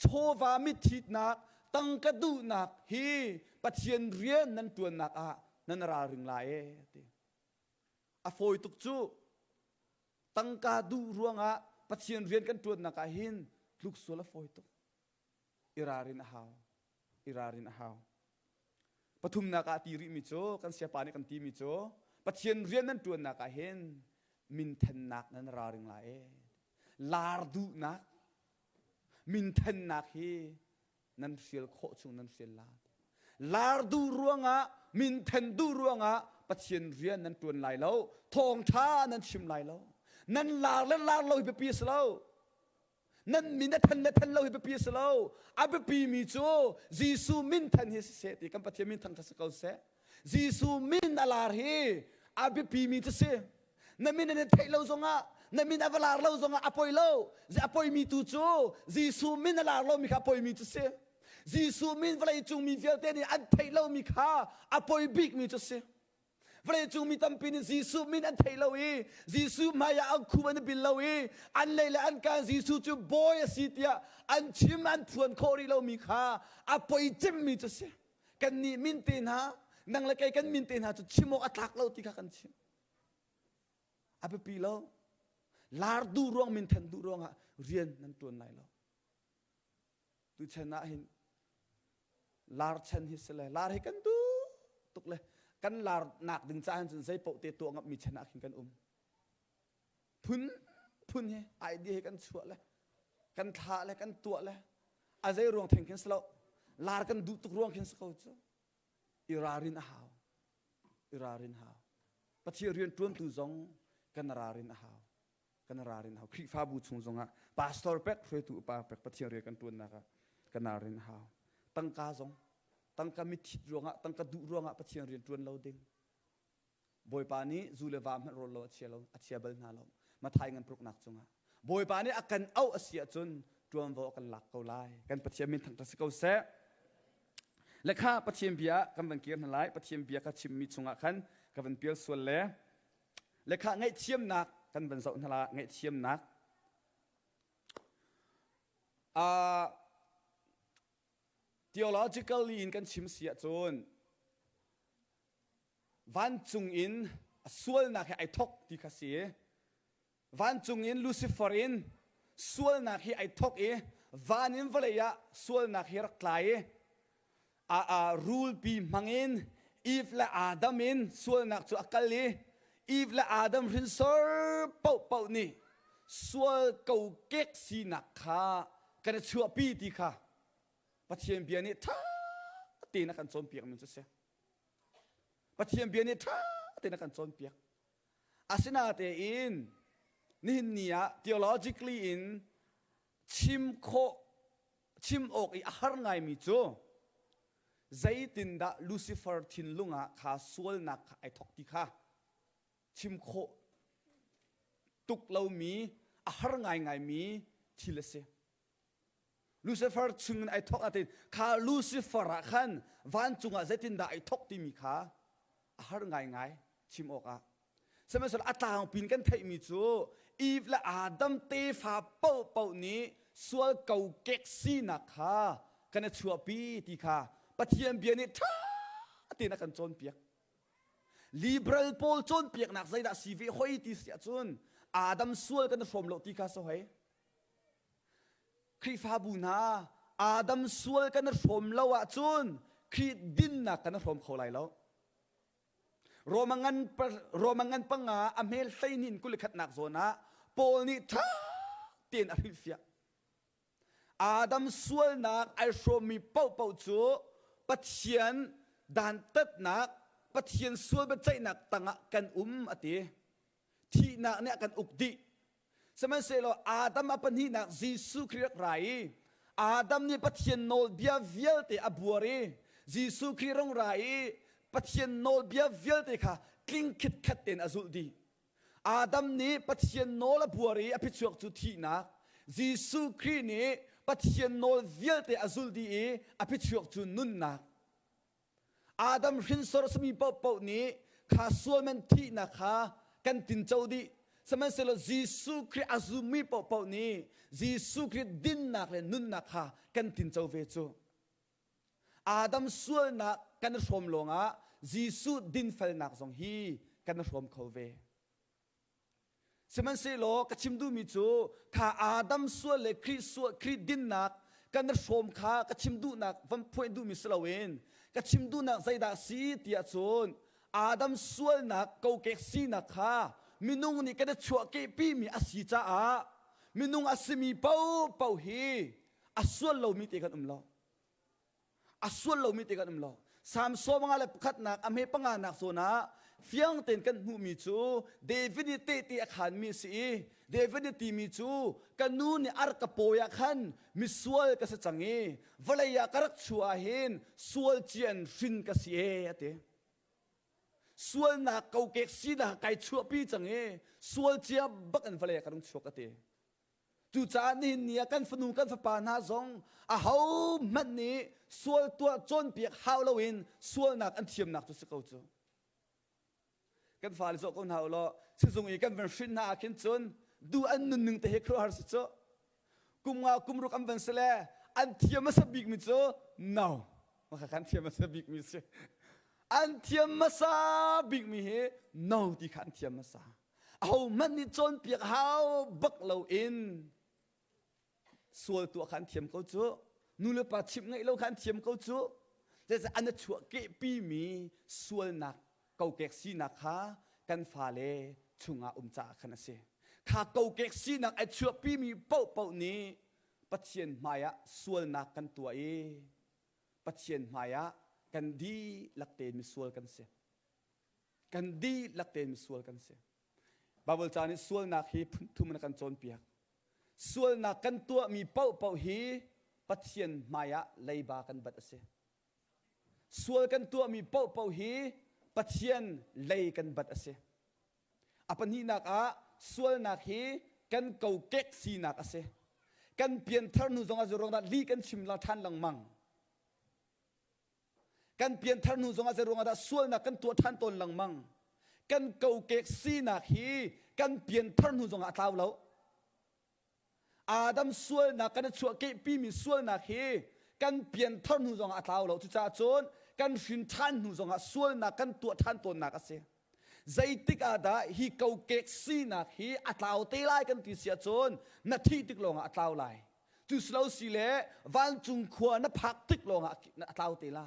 chawva mithitnak tangka duhnak hi Pathian rian nan ṭuannak ah nan ralring lai ee ti a fawi tuk cu tangka duh ruangah Pathian rian kan ṭuannak ah hin tluk sual a fawi tuk i ralrin a hau i ralrin a hau pathumnak ah ti rihmi cu kan siapa nih kan timi cu Pathian rian nan ṭuannak ah hin Minthennak nan ralring lai ee. Lar duhnak, minthennak hi nan hrial khawh chung nan hrial la. Lar duh ruangah, minthen duh ruangah Pathian rian nan ṭuan lai lo, thawngṭha nan chim lai lo. Nan lar le lar lo hi biapi a si lo. Nan min a then le then lo hi biapi a si lo. A biapi mi cu Jesuh min then hi siseh ti kan Pathian min thangṭhat si ko seh. Jesuh min a lar hi a biapi mi cu si. Na min an i theih lo zongah, na min a va lar lo zongah a poi lo. A poimi tu cu Jesuh min a lar lomi kha a poimi cu si. Jesuh min vawleicung mi vialte nih an theih lomi kha a poi bikmi cu si. Vawleicung mi tampi nih Jesuh min an thei lo i Jesuh hmaiah an khum an i bil lo i an lei le an kaan Jesuh cu bawi a si tiah an chim an phuan khawh rih lomi kha a poi cemmi cu si. Kannih min te hna, nang le kei kan min te hna cu chim awk a tlak lo ti kha kan chim. A biapi lo. Lar duh ruang min then duh ruangah rian nan tuan lai lo. Tuchan ah hin lar chan hi si le lar hi kan duh tuk le kan lar nak ding caah cun zei paoh te tuah ngap mi chan ah khin kan um. Phun phun hi idea hi kan chuah le kan thlah le kan tuah le a zei ruang theng khin si lo lar kan duh tuk ruang khin si ko cu i ralrin a hau i ralrin hau Pathian rian ṭuantu zong kan ralrin a hau kan ralrin hau Khrihfabu chung zongah pastor pek hruaitu upa pek Pathian rian kan ṭuannak ah kan ralrin hau tangka zong tangka mithit ruangah tangka duh ruangah Pathian rian ṭuan lo ding Bawipa nih zu le va hmanh rawl lo a chia lo a chia bal hna lo Mathai ngan pruknak cungah Bawipa nih a kan auh a si ahcun ṭuanvo a kan lak ko lai kan Pathian min thangṭhat si ko seh le kha Pathian bia kan van kir hna lai Pathian bia ka chimmi chungah khan ka van pial sual le Le kha ngaihthiamnak kan van zoh hna la ngaihthiamnak uh, theologically in kan chim si ahcun vancung in sualnak hi ai thok ti kha si vancung in Lucifer in sualnak hi ai thok i van in vawlei ah sualnak hi rak tlai i a, a rulpi hmangin Eve le Adam in sualnak cu a kal i Eve le Adam hrinsor paohpaoh nih sual kokek sinak kha kan i chuahpi ti kha Pathian bia nih ṭha tein a kan cawnpiak mi cu si. Pathian bia nih ṭha tein a kan cawnpiak. Asinatein nihin ni ah theologically in chim khawh chim awk i a har ngaimi cu zeitindah Lucifer thinlung ah kha sualnak kha ai thawk ti kha chim khawh tuk lomi a har ngaingaimi thil a si. Lucifer chungin ai thawk nain kha Lucifer ah khan vancung ah zeitindah ai thawk timi kha a har ngaingai chim awkah. Sihmanhsehlaw a tlangpi in kan theihmi cu Eve le Adam tefa paohpaoh nih sual kokek sinak kha kan i chuahpi ti kha Pathian bia nih ṭha tein a kan cawnpiak. Liberal pawl cawnpiaknak zeidah si ve hoi ti si ahcun Adam sual kan i hrawm lo ti kha si hoi. Khrihfabu hna Adam sual kan i hrawm lo ahcun Khrih dinnak kan i hrawm kho lai lo. Roma ngan Roma ngan panga a hmel hleinin 21nak zawn ah Paul nih ṭha tein a hrilhfiah. Adam sualnak ai hrawmmi paohpaoh cu Pathian dantatnak, Pathian sual biaceihnak tangah kan um a ti. Thihnak nih a kan uk dih. Sihmanhsehlaw Adam a pahnihnak Jesuh Khrih rak ra i Adam nih Pathian nawlbia vialte a buar i Jesuh Khrih rong ra i Pathian nawlbia vialte kha tling khitkhat tein a zulh dih. Adam nih Pathian nawl a buar i a phichuak cu thihnak. Jesuh Khrih nih Pathian nawl vialte a zulh dih i a phichuak cu nunnak. Adam hrinsor a simi paohpaoh nih kha sualman thihnak kha kan tinco dih. Sihmanhsehlaw Jesuh Khrih a zummi paohpaoh nih Jesuh Khrih dinnak le nunnak kha kan tinco ve cu. Adam sualnak kan i hrawm lawngah Jesuh dinfelnak zong hi kan i hrawm kho ve. Sihmanhsehlaw ka chim duhmi cu kha Adam sual le Khrih sual Khrih dinnak kan i hrawm kha ka chim duhnak van phuah duhmi si loin ka chim duhnak zeidah si tiah cun Adam sualnak kokek sinak kha minung nih kan i chuahkehpimi a si caah minung a simi paohpaoh hi a sual lomi te kan um lo. A sual lomi te kan um lo. Salm sawmanga le pakhatnak a hme panganak zawn ah fiang tein kan hmuhmi cu David nih tehte a khaanmi a si i David nih timi cu ka nu nih ar ka pawi ah khan misual ka si cang i vawlei ah ka rak chuah ah hin sual cian hrin ka si e a ti. Sualnak kokek sinak kai chuahpi cang i sual cia bak in vawlei ah ka rung chuak a ti. Cucaah nihin ni ah kan fanu kan fapa hna zong ahohmanh nih sual tuah cawnpiak hau loin sualnak an thiamnak cu si ko cu. Kan fale zoh ko hna u law sizung i kan van hrin hna ah khin cun duh an nunning te hi khuaruahhar si cu. Kum nga kum ruk an van si le an thiam hmasa bikmi cu no. Maka kan thiam hmasa bikmi si. An thiam hmasa bikmi hi no ti kha an thiam hmasa. Ahohmanh nih cawnpiak hau bak loin sual tuah kha an thiam ko cu. Nu le pa chimh ngaih lo kha an thiam ko cu. Zeicah an i chuahkehpimi sualnak kokek sinak kha kan fale chungah um caah khan a si. Kha kokek sinak ai chuahpimi paohpaoh nih Pathian hmaiah sualnak kan tuah i Pathian hmaiah kan dihlak tein misual kan si. Kan dihlak tein misual kan si. Baibal ca nih sualnak hi phunthum in a kan cawnpiak. Sualnak kan tuahmi paohpaoh hi Pathian hmaiah leiba kan bat a si. Sual kan tuahmi paohpaoh hi Pathian lei kan bat a si. A pahnihnak ah sualnak hi kan kokek sinak a si. Kan pianthar hnu zongah zeiruang dah lih kan chim la ṭhan lengmang. Kan pianthar hnu zongah zeiruang ah dah sualnak kan tuah ṭhan tawn lengmang? Kan kokek sinak hi kan pianthar hnu zongah a tlau lo. Adam sualnak kan i chuahkehpimi sualnak hi kan pianthar hnu zongah a tlau lo. Cucaah cun kan hrin ṭhan hnu zongah sualnak kan tuah ṭhan tawnnak a si. Zeitik ah dah hi kokek sinak hi a tlau te lai kan ti si ahcun na thih tik lawngah a tlau lai. Cu si lo si le vancung khua na phak tik lawngah a tlau te la.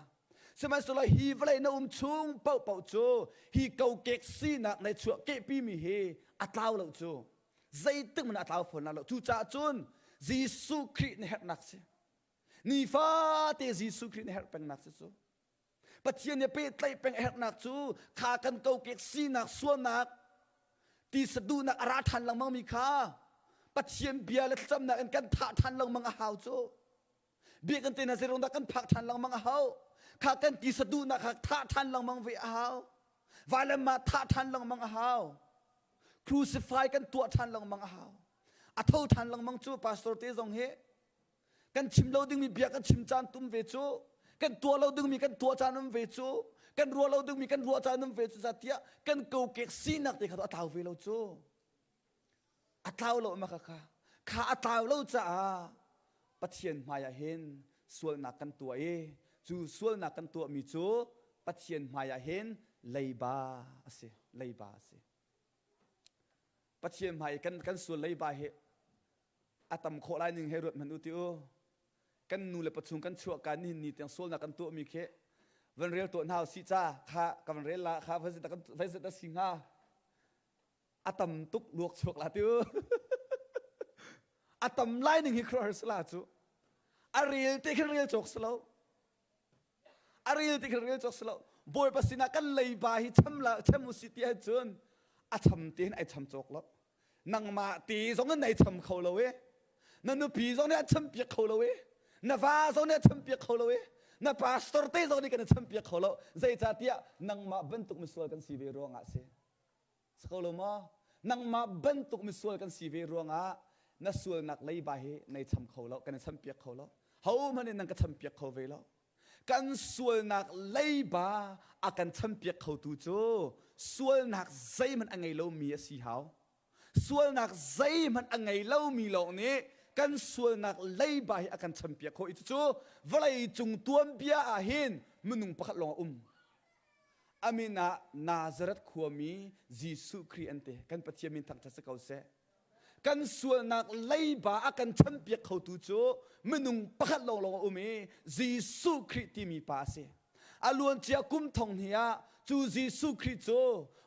Sihmanhsehlaw hi vawlei na um chung paohpaoh cu hi kokek sinak na chuah kehpimi hi a tlau lo cu. Zeitik hmanh a tlau fawn la lo. Cucaah cun Jesuh Khrih na herhnak si. Nifate Jesuh Khrih na herh pengnak si cu. Pathian nih pehtlaih peng a herhnak cu kha kan kokek sinak sualnak tisa duhnak a ra ṭhan lengmang mi kha Pathian bia le thlacamnak in kan thah ṭhan lengmang a hau cu. Biakinn te hna zeiruang dah kan phak ṭhan lengmang a hau. Kha kan tisa duhnak kha thah ṭhan lengmang ve a hau. Vailam ah thah ṭhan lengmang a hau. Crucify kan tuah ṭhan lengmang a hau. A tho ṭhan lengmang cu pastor te zong hi kan chim lo dingmi bia kan chim caan tum ve cu kan tuah lo dingmi kan tuah caan um ve cu kan ruah lo dingmi kan ruah caan um ve cu tiah kan kokek sinak te kha a tlau ve lo cu a tlau lo ma kha kha kha a tlau lo caah Pathian hmai ah hin sualnak kan tuah i cu sualnak kan tuahmi cu Pathian hmai ah hin leiba a si leiba a si Pathian hmai kan kan sual leiba hi a tam khawh lai ning he ruat hmanh u ti u kan nu le pa chung kan chuah ka nihin ni tiang sualnak kan tuahmi khi van rel tuah hna usih ca kha ka van rel la kha vai zat si hnga a tam tuk luak chuak la ti u a tam lai ning hi khuaruahhar sala cu a rel te khin rel cawk si lo a rel ti khin rel cawk si lo bawipa sinah kan leiba hi cham la cham usih ti ahcun a cham te hin ai cham cawk lo nangmah te zong in nai cham kho lo e na nupi zong nih a champiak kho lo e na va zong nih a champiak kho lo e na pastor te zong nih kan champiak kho lo zeicahtiah nangmah bantuk misual kan si ve ruangah si si ko lo maw nangmah bantuk misual kan si ve ruangah na sualnak leiba hi nei cham kho lo kan i champiak kho lo ho hmanh in nan ka champiak kho ve lo kan sualnak leiba a kan champiak khotu cu sualnak zeihmanh a ngei lomi a si hau. Sualnak zeihmanh a ngei lomi lawng nih kan sualnak leiba hi a kan champiak khawh i cucu vawlei cung tuanbia ah hin minung pakhat lawng a um. A min ah Nazareth khuami Jesuh Khrih an ti. Kan Pathian min thangṭhat si ko seh. Kan sualnak leiba a kan champiak khotu cu minung pakhat lawnglawng a um i Jesuh Khrih timi pa a si. A luancia kum thong hnih ah cu Jesuh Khrih cu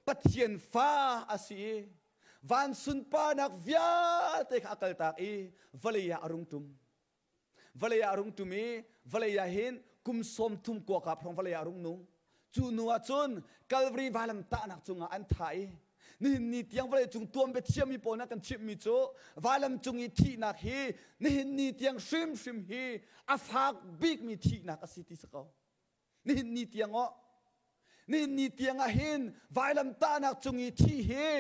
Pathian fa a si i. Van sunparnak vialte kha a kaltak i vawlei ah a rung ṭum. Vawlei ah a rung ṭum i vawlei ah hin kum 30 kuakap hrawng vawlei ah a rung nung. Cu hnu ah cun Calvary vailam tahnak cungah an thah i nihin ni tiang vawlei cung tuam biathiammi pawl nih kan chimhmi cu vailam cung i thihnak hi nihin ni tiang hrimhrim hi a fak bikmi thihnak a si ti si ko. Nihin ni tiang aw nihin ni tiang ah hin vailamtahnak cung i thih hi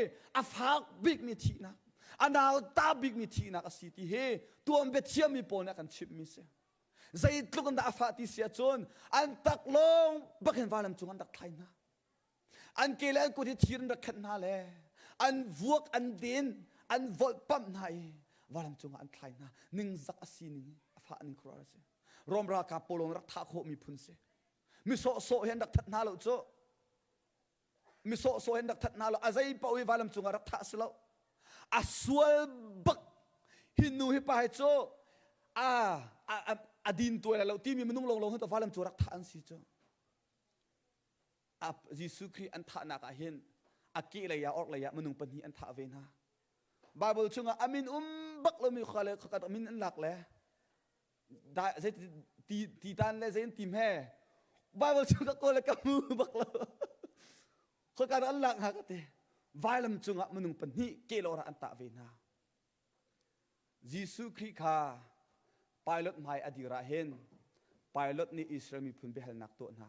a fak bikmi thihnak a nauta bikmi thihnak a si ti hi tuan biathiammi pawl nih a kan chimhmi si. Zeitluk in dah a fah ti si ahcun an taklawng bak hin vailam cung an rak thlai hna. An ke le an kut hi thir in rak khenh hna le an vuak an den an volhpamh hna i vailam cungah an thlai hna. Ningzak a si ning a fah ning khuaruahhar a si. Rom ralkap pawl rak thah khawhmi phun si. Mi sawhsawh hi an rak that hna lo cu. Mi sawhsawh hi an rak that hna lo. A zei paoh hi vailam cungah rak thah si lo. A sual bak hi nu hi pa hi cu a a a din tuai lo timi minung longlong hi to vailam cu rak thah an si cu. A Jesuh Khrih an thahnak ah hin a ke lei ah orh lei ah minung pahnih an thah ve hna. Bible chungah a min um bak lomi khua le khuakat min an lak le zei ti ti tan le zei an tim he Bible chung ka kawl le ka hmu bak lo khoika dah an lak hnga ka ti vailam cungah minung pahnih kelawr ah an tah ve hna Jesuh Khrih kha Pilot hmai a dir ah hin Pilot nih Israel miphun biahalnak tuah hna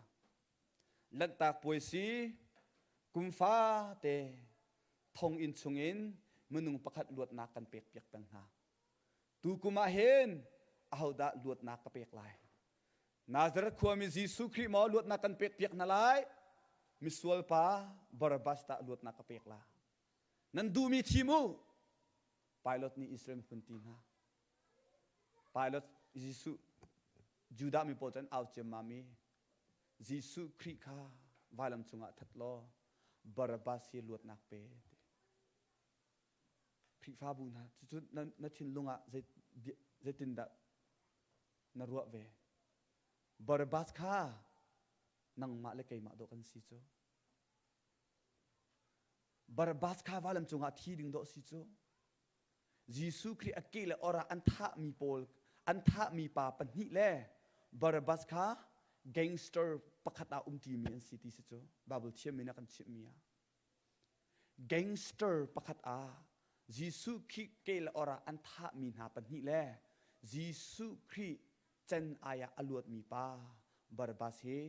Lanhtak puai si kum fate thonginn chungin minung pakhat luatnak kan pekpiak peng hna Tukum ah hin ahodah luatnak ka pek lai? Nazareth khuami Jesuh Khrih maw luatnak kan pekpiak hna lai? Misual pa Barabbas dah luatnak ka pek la? Nan duhmi thim u. Pilot nih Israel miphun ti hna. Pilot Jesuh Judah mi pawl cu an au ciammam i Jesuh Khrih kha vailam cungah that law Barabbas hi luatnak pe ti. Khrihfabu hna cucu na, na thinlung ah zei, zeitindah na ruah ve? Barabbas kha nangmah le keimah dawh kan si cu. Barabbas kha vailam cungah thi ding dawh si cu. Jesuh Khrih a ke le or ah an thahmi pawl an thahmi pa pahnih le Barabbas kha gangster pakhat ah umṭimi an si ti si cu Bible thiammi nih a kan chimhmi ah. Gangster pakhat ah Jesuh Khrih ke le or ah an thahmi hna pahnih le Jesuh Khrih can ai ah a luatmi pa Barabbas hi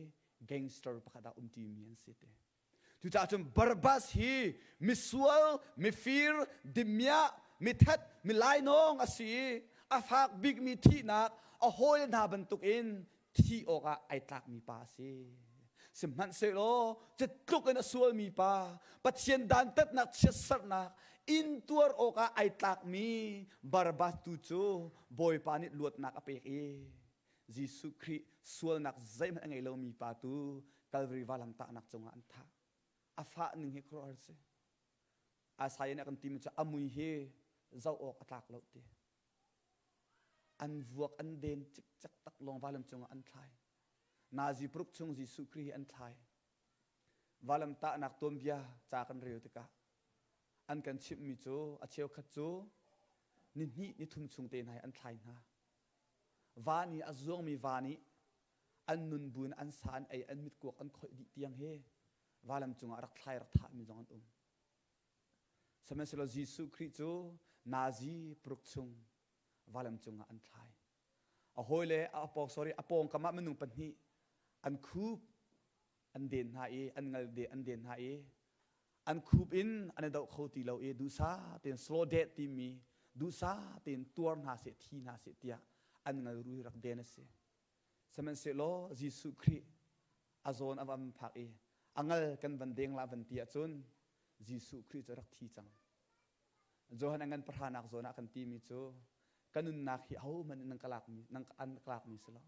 gangster pakhat ah umṭimi an si te. Cucaah cun Barabbas hi misual, mifir, dimiah, mithat, milainawng a si i a fak bikmi thihnak a hawile hna bantukin thi awkah ai tlakmi pa a si. Sihmanhsehlaw cutluk in a sualmi pa, Pathian dantatnak chiatserhnak intuar awkah ai tlakmi Barabbas tu cu Bawipa nih luatnak a pek i Jesuh Khrih sualnak zeihmanh a ngei lomi pa tu Calvary valamtahnak cungah an thah. A fah ning hi khuaruahhar si. Isaiah nih a kan timi cu a mui hi zoh awk a tlak lo ti. An vuak an den cikcek tak lawng vailam cungah an thlai. Nazi paruk chung Jesuh Khrih hi an thlai. Vailam tahnak tuanbia ca kan rel tikah an kan chimhmi cu a cheukhat cu ni hnih ni thum chung te hna hi an thlai hna. Va nih a zuangmi va nih an nun bu in an sa an ei an mitkuak an khoih dih tiang hi vailam cungah rak thlai rak thahmi zong an um. Sihmanhsehlaw Jesuh Khrih cu nazi paruk chung vailam cungah an thlai. A hawile a pawng sorry a pawngkam ah minung pahnih an khup an den hna i an ngal de an den hna i an khup in an i doh kho ti lo i duhsah tein slow death timi duhsah tein tuar hna seh thi hna seh tiah an ngal ru hi rak den a si. Sihmanhsehlaw Jesuh Khrih a zawn a van phak i a ngal kan van deng la van ti ahcun Jesuh Khrih cu a rak thi cang. Johan a ngan pahranak zawn ah kan timi cu ka nunnak hi ahohmanh nih nan ka lakmi nan an ka lakmi si lo.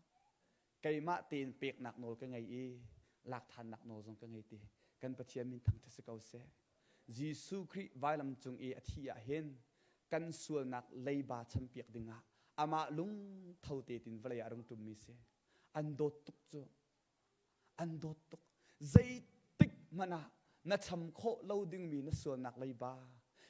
Keimah tein peknak nawl ka ngei i lak thannak nawl zong ka ngei ti. Kan Pathian min thangṭhat si ko seh. Jesuh Khrih vailam cung i a thih ah hin kan sualnak leiba champiak dingah amah lungtho te tin vawlei ah a rung ṭummi si. An dawt tuk cu. An dawt tuk. Zeitik hmanh ah na cham khawh lo dingmi na sualnak leiba.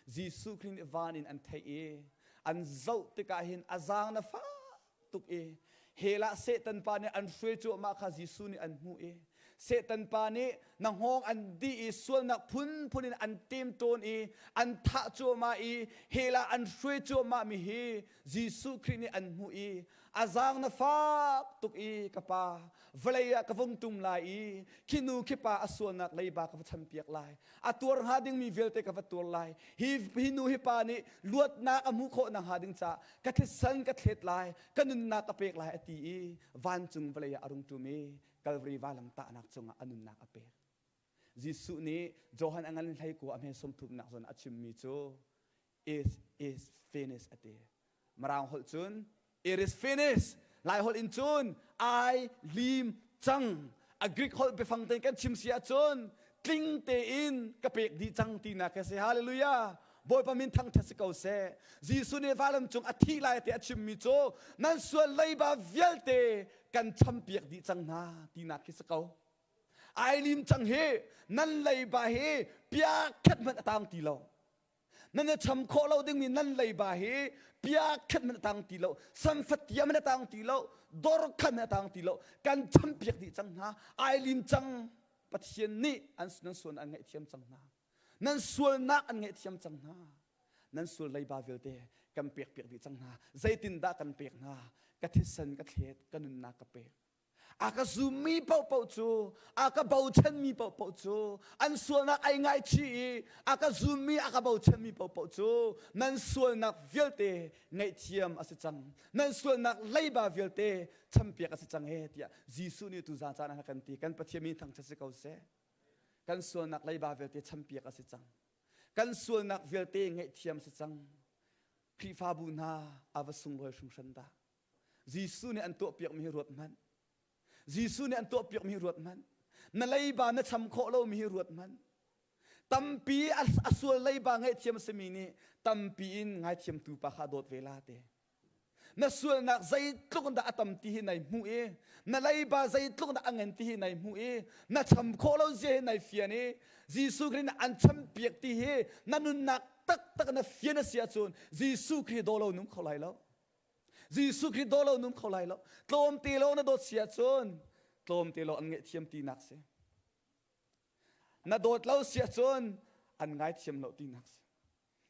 Jesuh Khrih nih van in an theih i an zoh tikah hin a zaang na fak tuk i hell ah Satan pa nih an hruai cuahmah kha Jesuh nih an hmuh i Satan pa nih na hngawng an dih i sualnak phunphun in an temtawn i an thah cuahmah i hell ah an hruai cuahmah mi hi Jesuh Khrih nih an hmuh i a zaang na fak tuk i ka pa vawlei ah ka vung tum lai i khi nu khi pa a sualnak leiba ka va champiak lai a tuar hnga dingmi vialte ka va tuar lai hi hi nu hi pa nih luatnak a hmuh khawh nakhnga ding caah ka thisen ka thlet lai ka nunnak ka pek lai a ti i vancung vawlei ah a rung ṭum i Calvary vailam tahnak cungah a nunnak a pek Jesuh nih Johan a ngan hlei kua a hme sawmthumnak zawn a chimmi cu it is finished a ti Mirang holh cun it is finished. Lai holh in cun ai lim cang. A Greek holh biafang tein kan chim si ahcun tling tein ka pek dih cang tinak ka si. Hallelujah. Bawipa min thangṭhat si ko seh. Jesuh nih vailam cung a thih lai te a chimmi cu nan sual leiba vialte kan champiak dih cang hna tinak khi si ko. Ai lim cang hi nan leiba hi pia khat hmanh a tang ti lo. Nan i cham khawh lo dingmi nan leiba hi pia khat hmanh a tang ti lo, samfatia hmanh a tang ti lo, dor khat hmanh a tang ti lo. Kan champiak dih cang hna. Ai lim cang. Pathian nih an nan sual an ngaihthiam cang hna. Nan sualnak an ngaihthiam cang hna. Nan sual leiba vialte kan pek piak dih cang hna. Zeitindah kan pek hna? Ka thisen ka thlet, ka nunnak ka pek. A ka zummi paohpaoh cu, a ka bochanmi paohpaoh cu, an sualnak ai ngaichih i a ka zummi, a ka bochanmi paohpaoh cu nan sualnak vialte ngaihthiam a si cang. Nan sualnak leiba vialte champiak a si cang he tiah Jesuh nih tuzaan caan ah a kan ti. Kan Pathian min thangṭhat si ko seh. Kan sualnak leiba vialte champiak a si cang. Kan sualnak vialte ngaihthiam a si cang. Khrihfabu hna a va sunglawi hringhran dah. Jesuh nih an tuahpiakmi hi ruat hmanh. Jesuh nih an tuahpiakmi hi ruat hmanh. Na leiba na cham khawh lomi hi ruat hmanh. Tampi a sual leiba ngaihthiam a simi nih tampi in ngaithiamtu pa kha dawt ve la te. Na sualnak zeitluk dah a tam ti hi nai hmuh i na leiba zeitluk dah a ngan ti hi nai hmuh i na cham khawh lo zia hi nai fian i Jesuh Khrih nih an champiak ti hi na nunnak taktak na fian a si ahcun Jesuh Khrih daw lo nung kho lai lo. Jesuh Khrih daw lo nung kho lai lo. Tlawmte lo na dawt si ahcun tlawmte lo an ngaihthiam tinak si. Na dawt lo si ahcun an ngaithiam lo tinak si.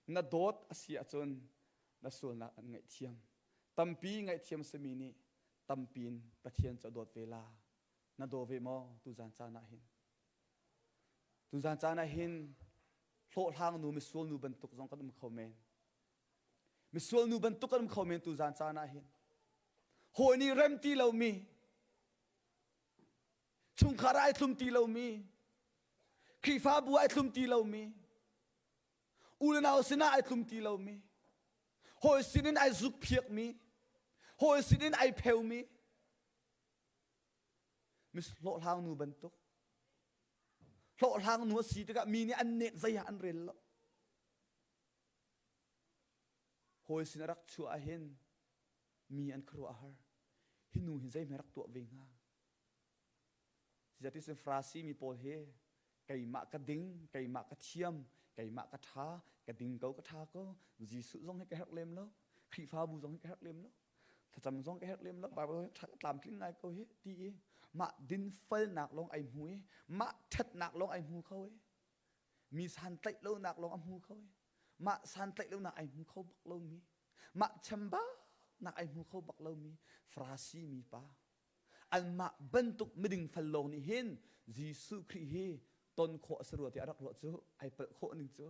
Na dawt a si ahcun na sualnak an ngaihthiam. Tampi ngaihthiam simi nih tampi in Pathian cu a dawt ve la. Na daw ve maw tuzan caan ah hin? Tuzan caan ah hin hlawhhlang nu misual nu bantuk zong kan um kho men. Misual nu bantuk kan um kho men tu zan caan ah hin. Hawi nih rem ti lomi, chungkhar ai thlum ti lomi, Khrihfabu ai thlum ti lomi, u le nau sinah ai tlum ti lomi, hawi sinin ai zukphiakmi, hawi sinin ai pheumi, mis hlawhhlang nu bantuk hlawhhlang nu a si tikah mi nih an nek zei ah an rel lo. Hawi sin a rak chuah ahhin mi an khuaruah a har. Hi nu hi zeihmanh rak tuah ve hnga? Zeticun Farasi mi pawl hi keimah ka ding, keimah ka thiam, keimah ka ṭha, ka ding ko, ka ṭha ko. Jesuh zong hi ka herh lem lo. Khrihfabu zong hi ka herh lem lo. Thlacam zong ka herh lem lo. Bible zong hi tlamtling ngai ko hi ti i mah dinfelnak lawng ai hmu i mah ṭhatnak lawng ai hmu kho i mi santlaih lonak lawng a hmu kho i mah santlaih lonak ai hmu kho bak lomi mah chambaunak ai hmu kho bak lomi Farasi mi pa anmah bantuk miding fal lawng nih hin Jesuh Khrih hi ton khawh a si rua ti a rak ruah cu ai palh khawh ning cu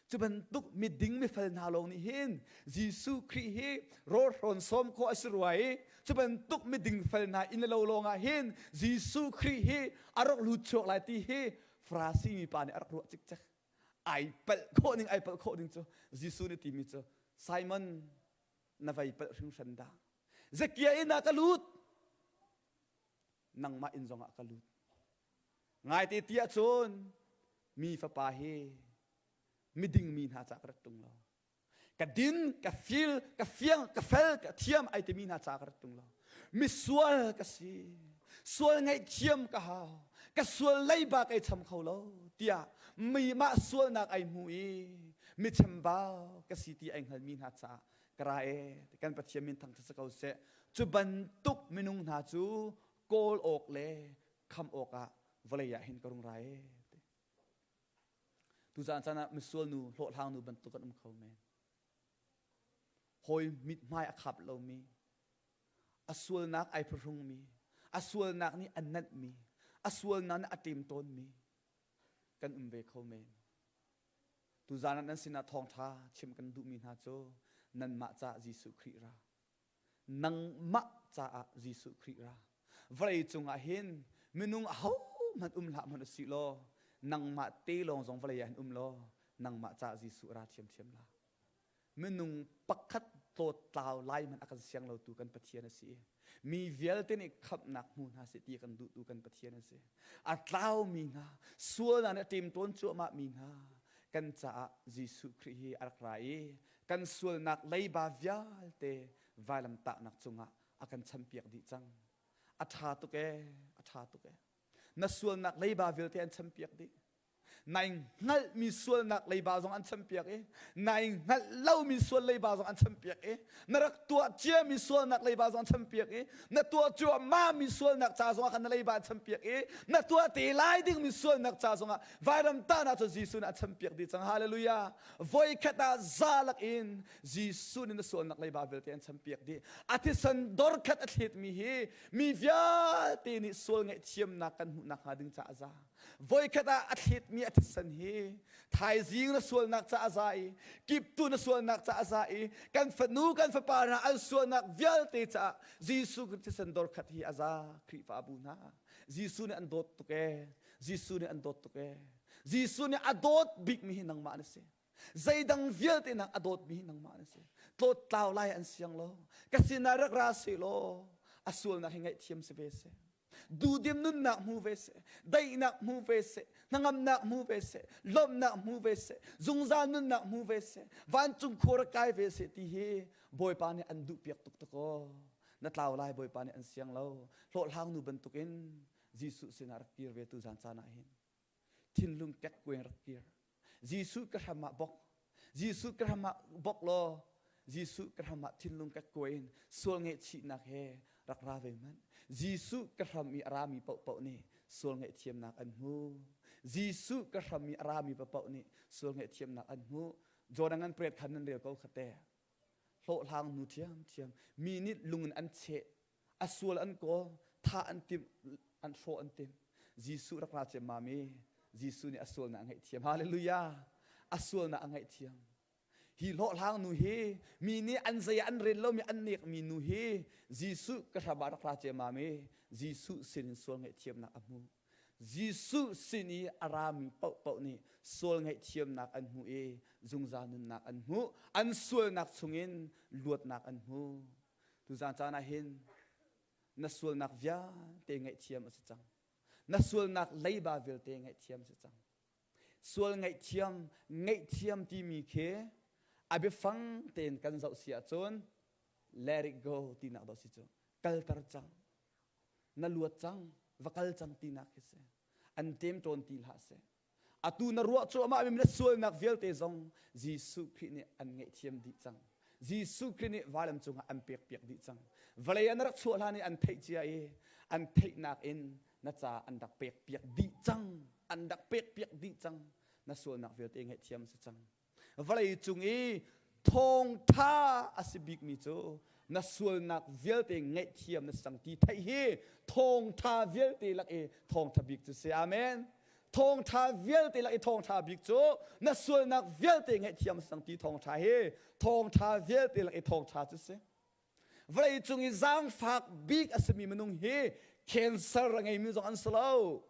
Cu bantuk miding mifel hna lawng nih hin Jesuh Khrih hi rawlhrawn sawm khawh a si rua i cu bantuk miding fel hna inn le lo lawng ah hin Jesuh Khrih hi a rak lut chuak lai ti hi Farasi mi pa nih a rak ruah cikcek. Ai palh khawh ning ai palh khawh ning cu Jesuh nih timi cu Simon na vei palh hringhran dah. Zakia inn ah ka lut nangmah inn zongah ka lut. Ngaite ti ahcun mi fapa hi miding mi hna ca ka rat tung lo. Ka din, ka fil, ka fiang, ka fel, ka thiam ai timi hna ca ka rat tung lo. Misual ka si. Sual ngaihthiam ka hau. Ka sual leiba kai cham kho lo tiah mi mah sualnak ai hmu i. Mi chambau ka si ti ai hngalmi hna caah ka ra e kan Pathian min thangṭhat si ko seh. Cu bantuk minung hna cu kawl awk le kham awkah vawlei ah hin ka rung ra e. Tuzaan caan ah misual nu hlawhhlang nu bantuk kan um kho men. Hawi mithmai a khap lomi, a sualnak ai phuhrungmi, a sualnak nih a nanhmi, a sualnak nih a ṭemtawnmi kan um ve kho men. Tuzaan ah nan sinah thawngṭha chim kan duhmi hna cu nanmah caah Jesuh Khrih ra. Nangmah caah Jesuh Khrih ra. Vawlei cungah hin minung ahohmanh um hlah hmanh usih law nangmah te lawng zong vawlei ah hin um law nangmah caah Jesuh ra ṭhiamṭhiam la. Minung pakhat tlawttlau lai hmanh a kan siang lotu kan Pathian a si. Mi vialte nih khamhnak hmu hna seh ti a kan duhtu kan Pathian a si. A tlaumi hna, sualnak nih a ṭemṭawn cuahmah mi hna kan caah Jesuh Khrih hi a rak ra i kan sualnak leiba vialte vailamtahnak cungah a kan champiak dih cang. A ṭha tuk ee, a ṭha tuk ee. Na sualnak leiba vialte an champiak dih. Nai hngalhmi sualnak leiba zong an champiak i nai hngalh lomi sual leiba zong an champiak i na rak tuah ciami sualnak leiba zong an champiak i na tuah cuahmahmi sualnak ca zongah khan na leiba an champiak i na tuah te lai dingmi sualnak ca zongah vailamtahnak cu Jesuh nih a champiak dih cang. Hallelujah! Voikhat ah za lak in Jesuh nih na sualnak leiba vialte an champiak dih. A thisen dorkhat a thletmi hi mi vialte nih sual ngaihthiamnak kan hmuh nakhnga ding caah a za. Voikhat ah a thletmi a thisen hi thaizing na sualnak ca a za i kiptu na sualnak ca a za i kan fanu kan fapa hna an sualnak vialte caah Jesuh Khrih thisen dorkhat hi a za. Khrihfabu hna Jesuh nih an dawt tuk ee. Jesuh nih an dawt tuk ee. Jesuh nih a dawt bikmi hi nangmah na si. Zeidang vialte nak a dawtmi hi nangmah na si. Tlawt tlau lai an siang lo. Ka sinah rak ra seh law a sualnak hi ngaihthiam si ve seh. Duhdim nunnak hmu ve seh, daihnak hmu ve seh, hnangamnak hmu ve seh, lawmhnak hmu ve seh, zungzal nunnak hmu ve seh, vancung khua rak kai ve seh ti hi Bawipa nih an duhpiak tuk tuk aw. Na tlau lai Bawipa nih an siang lo. Hlawhhlang nu bantukin Jesuh sinah rak kir ve tu zan caan ah hin. Thinlung kekkueng rak kir. Jesuh ka hram ah bok. Jesuh ka hram ah bok law Jesuh ka hram ah thinlung ka kuai in sual ngaihchihnak he rak ra ve hmanh. Jesuh ka hram i a rami paohpaoh nih sual ngaihthiamnak an hmu. Jesuh ka hram i a rami paohpaoh nih sual ngaihthiamnak an hmu. Jordan an pret khan nan rel ko khate. Hlawhhlang nu ṭhiamṭhiam mi nih lung in an cheh a sual an kawl tha an timh an hrawh an timh Jesuh rak ra ciammam i Jesuh nih a sualnak a ngaihthiam hallelujah a sualnak a ngaihthiam hi hlawhhlang nu hi mi nih an zei ah an rel lomi an nekmi nu hi Jesuh ka hram ah rak ra ciammam i Jesuh sinin sual ngaihthiamnak a hmu Jesuh sin i a rami paohpaoh nih sual ngaihthiamnak an hmu i zungzal nunnak an hmu an sualnak chungin luatnak an hmu Tuzaan caan ah hin na sualnak vialte ngaihthiam a si cang. Na sualnak leiba vialte ngaihthiam a si cang. Sual ngaihthiam, ngaihthiam timi khi a biafang tein kan zoh si ahcun let it go tinak dawh si cu. Kalter cang. Na luat cang, va kal cang tinak khi si. An ṭemṭawn ti hlah seh. Atu na ruah cuahmah mi na sualnak vialte zong Jesuh Khrih nih an ngaihthiam dih cang. Jesuh Khrih nih vailam cungah an pekpiak dih cang. Vawlei ah na rak chuah hlan i an theih cia i an theihnak in na ca an rak pekpiak dih cang. An rak pekpiak dih cang. Na sualnak vialte ngaihthiam a si cang. Vawlei cung i thawngtha a si bikmi cu na sualnak vialte ngaihthiam na si cang ti theih hi thawngtha vialte lak i thawngtha bik cu si. Amen. Thawngtha vialte lak i thawngtha bik cu na sualnak vialte ngaihthiam si cang ti thawngtha hi thawngtha vialte lak i thawngtha cu si. Vawlei cung i zaangfak bik a simi minung hi cancer a ngeimi zong an si lo.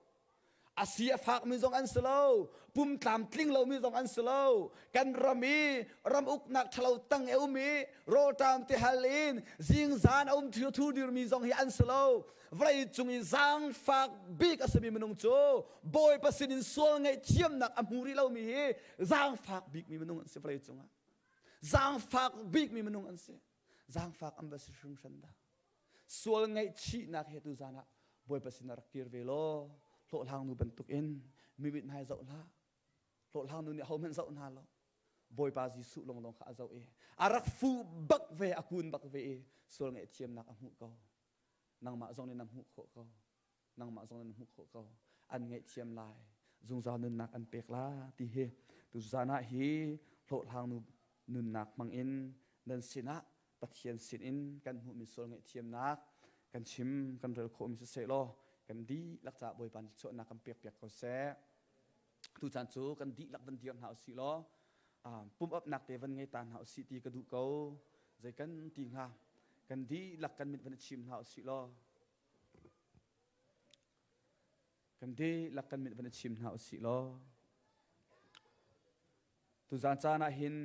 A si a fakmi zong an si lo. Pum tlamtling lomi zong an si lo. Kan ram i ram uknak ṭhalo tang a um i rawlṭam tihal in zingzan a um thu dirmi zong hi an si lo. Vawlei cung i zaangfak bik a simi minung cu Bawipa sinin sual ngaihthiamnak a hmu rih lomi hi zaangfak bikmi minung an si vawlei cungah. Zaangfak bikmi minung an si. Zaangfak an va si hringhran dah. Sual ngaihchihnak he tu zan ah Bawipa sinah rak kir ve law hlawhhlang nu bantukin mi mithmai zoh hlah. Hlawhhlang nu nih ahohmanh zoh hna lo. Bawipa Jesuh longlong kha a zoh i a rak fuh bak ve a kun bak ve i sual ngaihthiamnak a hmuh ko. Nangmah zong nih na hmuh khawh ko. Nangmah zong nih na hmuh khawh ko. An ngaihthiam lai. Zungzal nunnak an pek la ti hi tuzan ah hi hlawhhlang nu nunnak hmangin nan sinah Pathian sinin kan hmuhmi sual ngaihthiamnak kan chim kan rel khawhmi siseh law kan dihlak caah Bawipa nih chuahnak kan pek piak ko seh. Tucaan cu kan dihlak van dir hna usih law pumh upnak te van ngei ta hna usih ti ka duh ko. Zei kan ti hnga? Kan dihlak kan mit van i chim hna usih law kan dihlak kan mit van i chim hna usih law tuzaan caan ah hin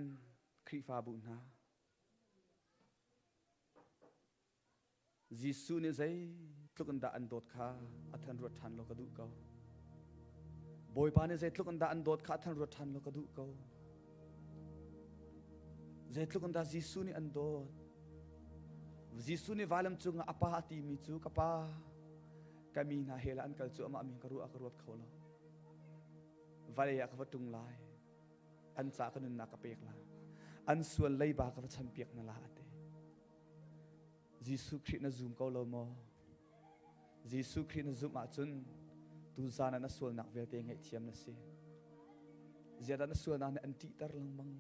Khrihfabu hna Jesuh nih zeitluk in dah an dawt kha a than ruat ṭhan law ka duh ko. Bawipa nih zeitluk in dah an dawt kha a than ruat ṭhan law ka duh ko. Zeitluk in dah Jesuh nih an dawt. Jesuh nih vailam cungah a pa a timi cu ka pa ka mi hna hell ah an kal cu amah mi ka ruah ka ruat kho lo. Vawlei ah ka va ṭung lai. An ca ka nunnak ka pek la. An sual leiba ka va champiak na la a ti. Jesuh Khrih na zum ko lo maw? Jesuh Khrih na zumh ahcun tuzan ah na sualnak vialte ngaihthiam na si. Ziahdah na sualnak nih an ṭihter lengmang?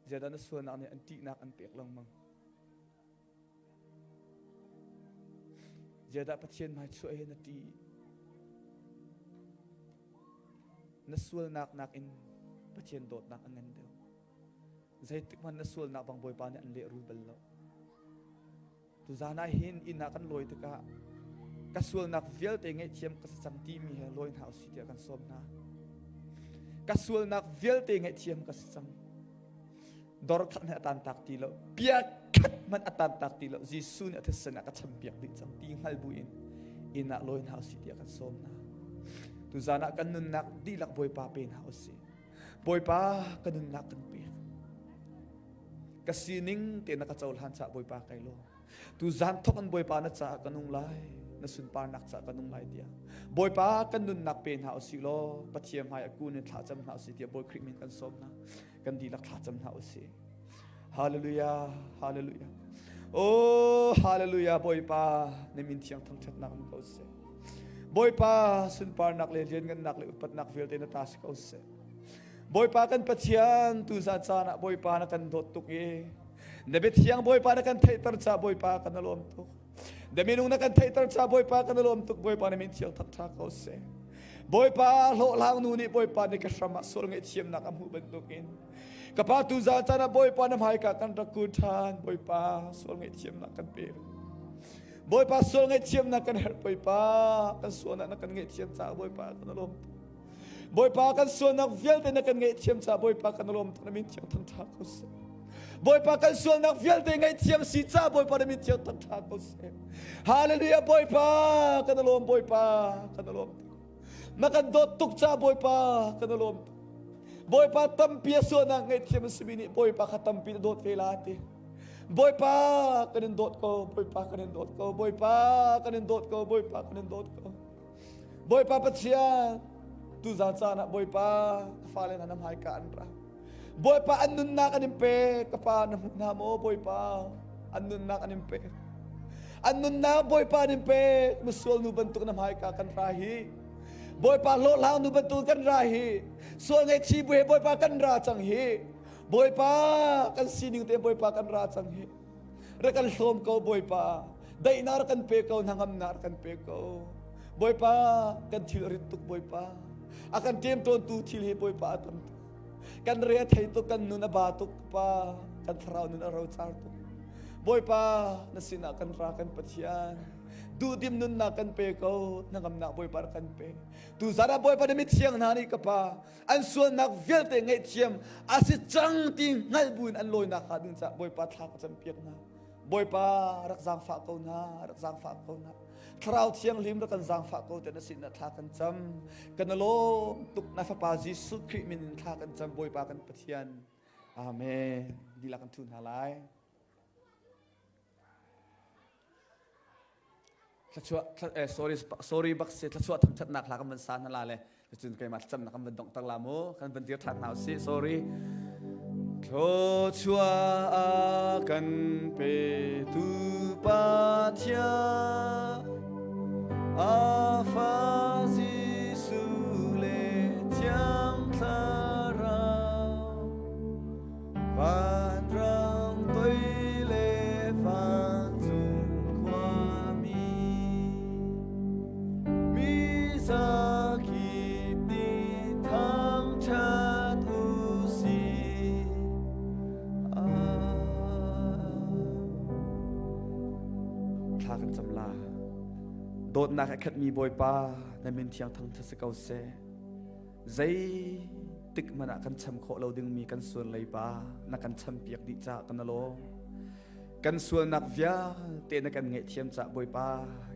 Ziahdah na sualnak nih an ṭihnak an pek lengmang? Ziahdah Pathian hmai chuah hi na ṭih? Na sualnak nakin Pathian dawtnak a ngan deuh. Zeitik hmanh na sualnak bang Bawipa nih an lehrul bal lo. Tuzan ah hin inn ah kan lawi tikah ka sualnak vialte ngaihthiam ka si cang timi he lawi hna usih tiah kan sawm hna. Ka sualnak vialte ngaihthiam ka si cang. Dor khat hmanh a tan tak ti lo. Bia khat hmanh a tan tak ti lo. Jesuh nih a thisen ah ka champiak dih cang ti hngal buin inn ah lawi hna usih tiah kan sawm hna. Tuzan ah kan nunnak dihlak Bawipa pe hna usih. Bawipa ka nunnak kan pek. Ka sining te na ka cohlan caah Bawipa kai lawm. Tu zan thok in Bawipa na caah ka nung lai, na sunparnak caah ka nung lai tiah. Bawipa kan nunnak pe hna usih law Pathian hmai a kun in thlacam hna usih tiah Bawi Khrih min kan sawm hna. Kan dihlak thlacam hna usih. Hallelujah, hallelujah. Oh, hallelujah, Bawipa, na min thiang thangṭhatnak um ko seh. Bawipa, sunparnak le lianngannak le upatnak vialte na ta si ko seh. Bawipa kan Pathian, tuzan caan ah Bawipa na kan dawt tuk i na biathiang Bawipa na kan theihter ca Bawipa kan lawm tuk. Na minung na kan theihter ca Bawipa kan lawm tuk Bawipa na min thiang thangṭha ko seh. Bawipa hlawhhlang nu nih Bawipa nih ka hram ah sual ngaihthiamnak a hmuh bantukin ka pa tu zan caan ah Bawipa na hmaika kan rak kun ṭhan Bawipa sual ngaihthiamnak kan pe Bawipa sual ngaihthiamnak kan herh Bawipa kan sualnak na kan ngaihthiam caah Bawipa kan lawm tuk Bawipa kan sualnak vialte na kan ngaihthiam caah Bawipa kan lawm tuk na min thiang thangṭha ko seh. Bawipa kan sualnak vialte ngaihthiam si caah Bawipa na min thiang thangṭha ko seh. Hallelujah Bawipa kan lawm Bawipa kan lawm tuk. Na kan dawt tuk caah Bawipa kan lawm tuk. Bawipa tampi a sualnak ngaihthiam a simi nih Bawipa kha tampi na dawt ve la ti. Bawipa kan in dawt ko, Bawipa kan in dawt ko, Bawipa kan in dawt ko, Bawipa kan in dawt ko. Bawipa Pathian, tuzan caan ah Bawipa ka fale hna na hmaika an ra. Bawipa an nunnak an in pek, ka pa na hmu hna maw Bawipa? An nunnak an in pek. An nunnak Bawipa an in pek, misual nu bantuk na hmaika kan ra hi. Bawipa hlawhhlang nu bantuk kan ra hi. Sual ngaihchih bu he Bawipa kan ra cang hi. Bawipa kan sining te Bawipa kan ra cang hi. Rak kan hlawm ko Bawipa. Daihnak rak kan pe ko, hnangamnak rak kan pe ko. Bawipa kan thil rit tuk Bawipa. A kan ṭemṭawntu thil hi Bawipa a tam tuk. Kan re a thei tuk, kan nun a ba tuk Pa. Kan thlarau nun a rocar tuk. Bawipa na sinah kan ra kan Pathian. Duhdim nunnak kan pe ko, hnangamnak Bawipa rak kan pe. Tuzan ah Bawipa na mithiang hna nih ka Pa, an sualnak vialte ngaihthiam a si cang ti hngalh buin an lawinak hnga ding caah Bawipa thla ka campiak hna. Bawipa rak zaangfah ko hna, rak zaangfah ko hna. Thlarau Thianghlim rak kan zaangfah ko te na sin ah thla kan cam. Kan lawm tuk na Fapa Jesuh Khrih min in thla kan cam Bawipa kan Pathian. Amen. Dihlak kan thu hna lai. Thluachuah eh, sorry sorry bak si thluachuah thangthatnak hla kan van sa hna la le cun keimah thlacamnak kan van donghter la mu kan van dir ṭhan hna usih sorry Thluachuah a kan petu Pathian a fa Jesuh le Thiang Thlarau Vanrang toi le vancung khuami mi zakip nih thangṭhat u sih. Thla kan cam la. Dawtnak a khatmi Bawipa na min thiang thangṭhat si ko seh. Zeitik hmanh ah kan cham khawh lo dingmi kan sual leiba na kan champiak dih caah kan lawm. Kan sualnak vialte na kan ngaihthiam caah Bawipa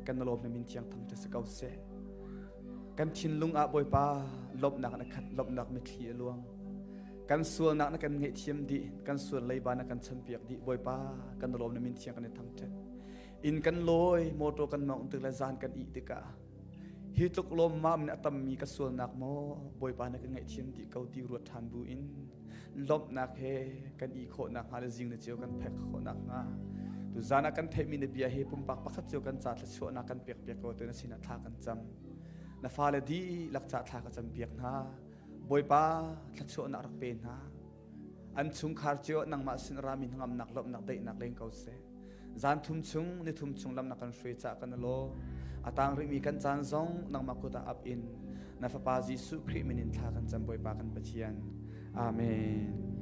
kan lawm na min thiang thangṭhat si ko seh. Kan thinlung ah Bawipa lawmhnak na khat lawmhnak mitthli a luang. Kan sualnak na kan ngaihthiam dih, kan sual leiba na kan champiak dih Bawipa kan lawm na min thiang kan i thangṭhat. Inn kan lawi, motor kan mawngh tik le zan kan ih tikah Hi tluk lawmmam in a tammi ka sualnak maw Bawipa na ka ngaihthiam dih ko ti ruat ṭhan bu in lawmhnak he kan i khawhnak hnga le zing na cio kan phek khawhnak hnga tuzan ah kan theihmi na bia hi pumpak pakhat cio kan ca thluachuahnak kan pek piak ko tu na sinah thla kan cam na fale dihlak ca thla ka cam piak hna Bawipa thluachuahnak rak pe hna An chungkhar cio nangmah sin rami hnangamnak lawmhnak daihnak leng ko seh. Zan thum chung ni thum chung lam na kan hruai cah kan law. A tang rihmi kan caan zong nangmah kut ah ap in na fapa Jesuh Khrih min in thla kan cam Bawipa kan Pathian. Amen.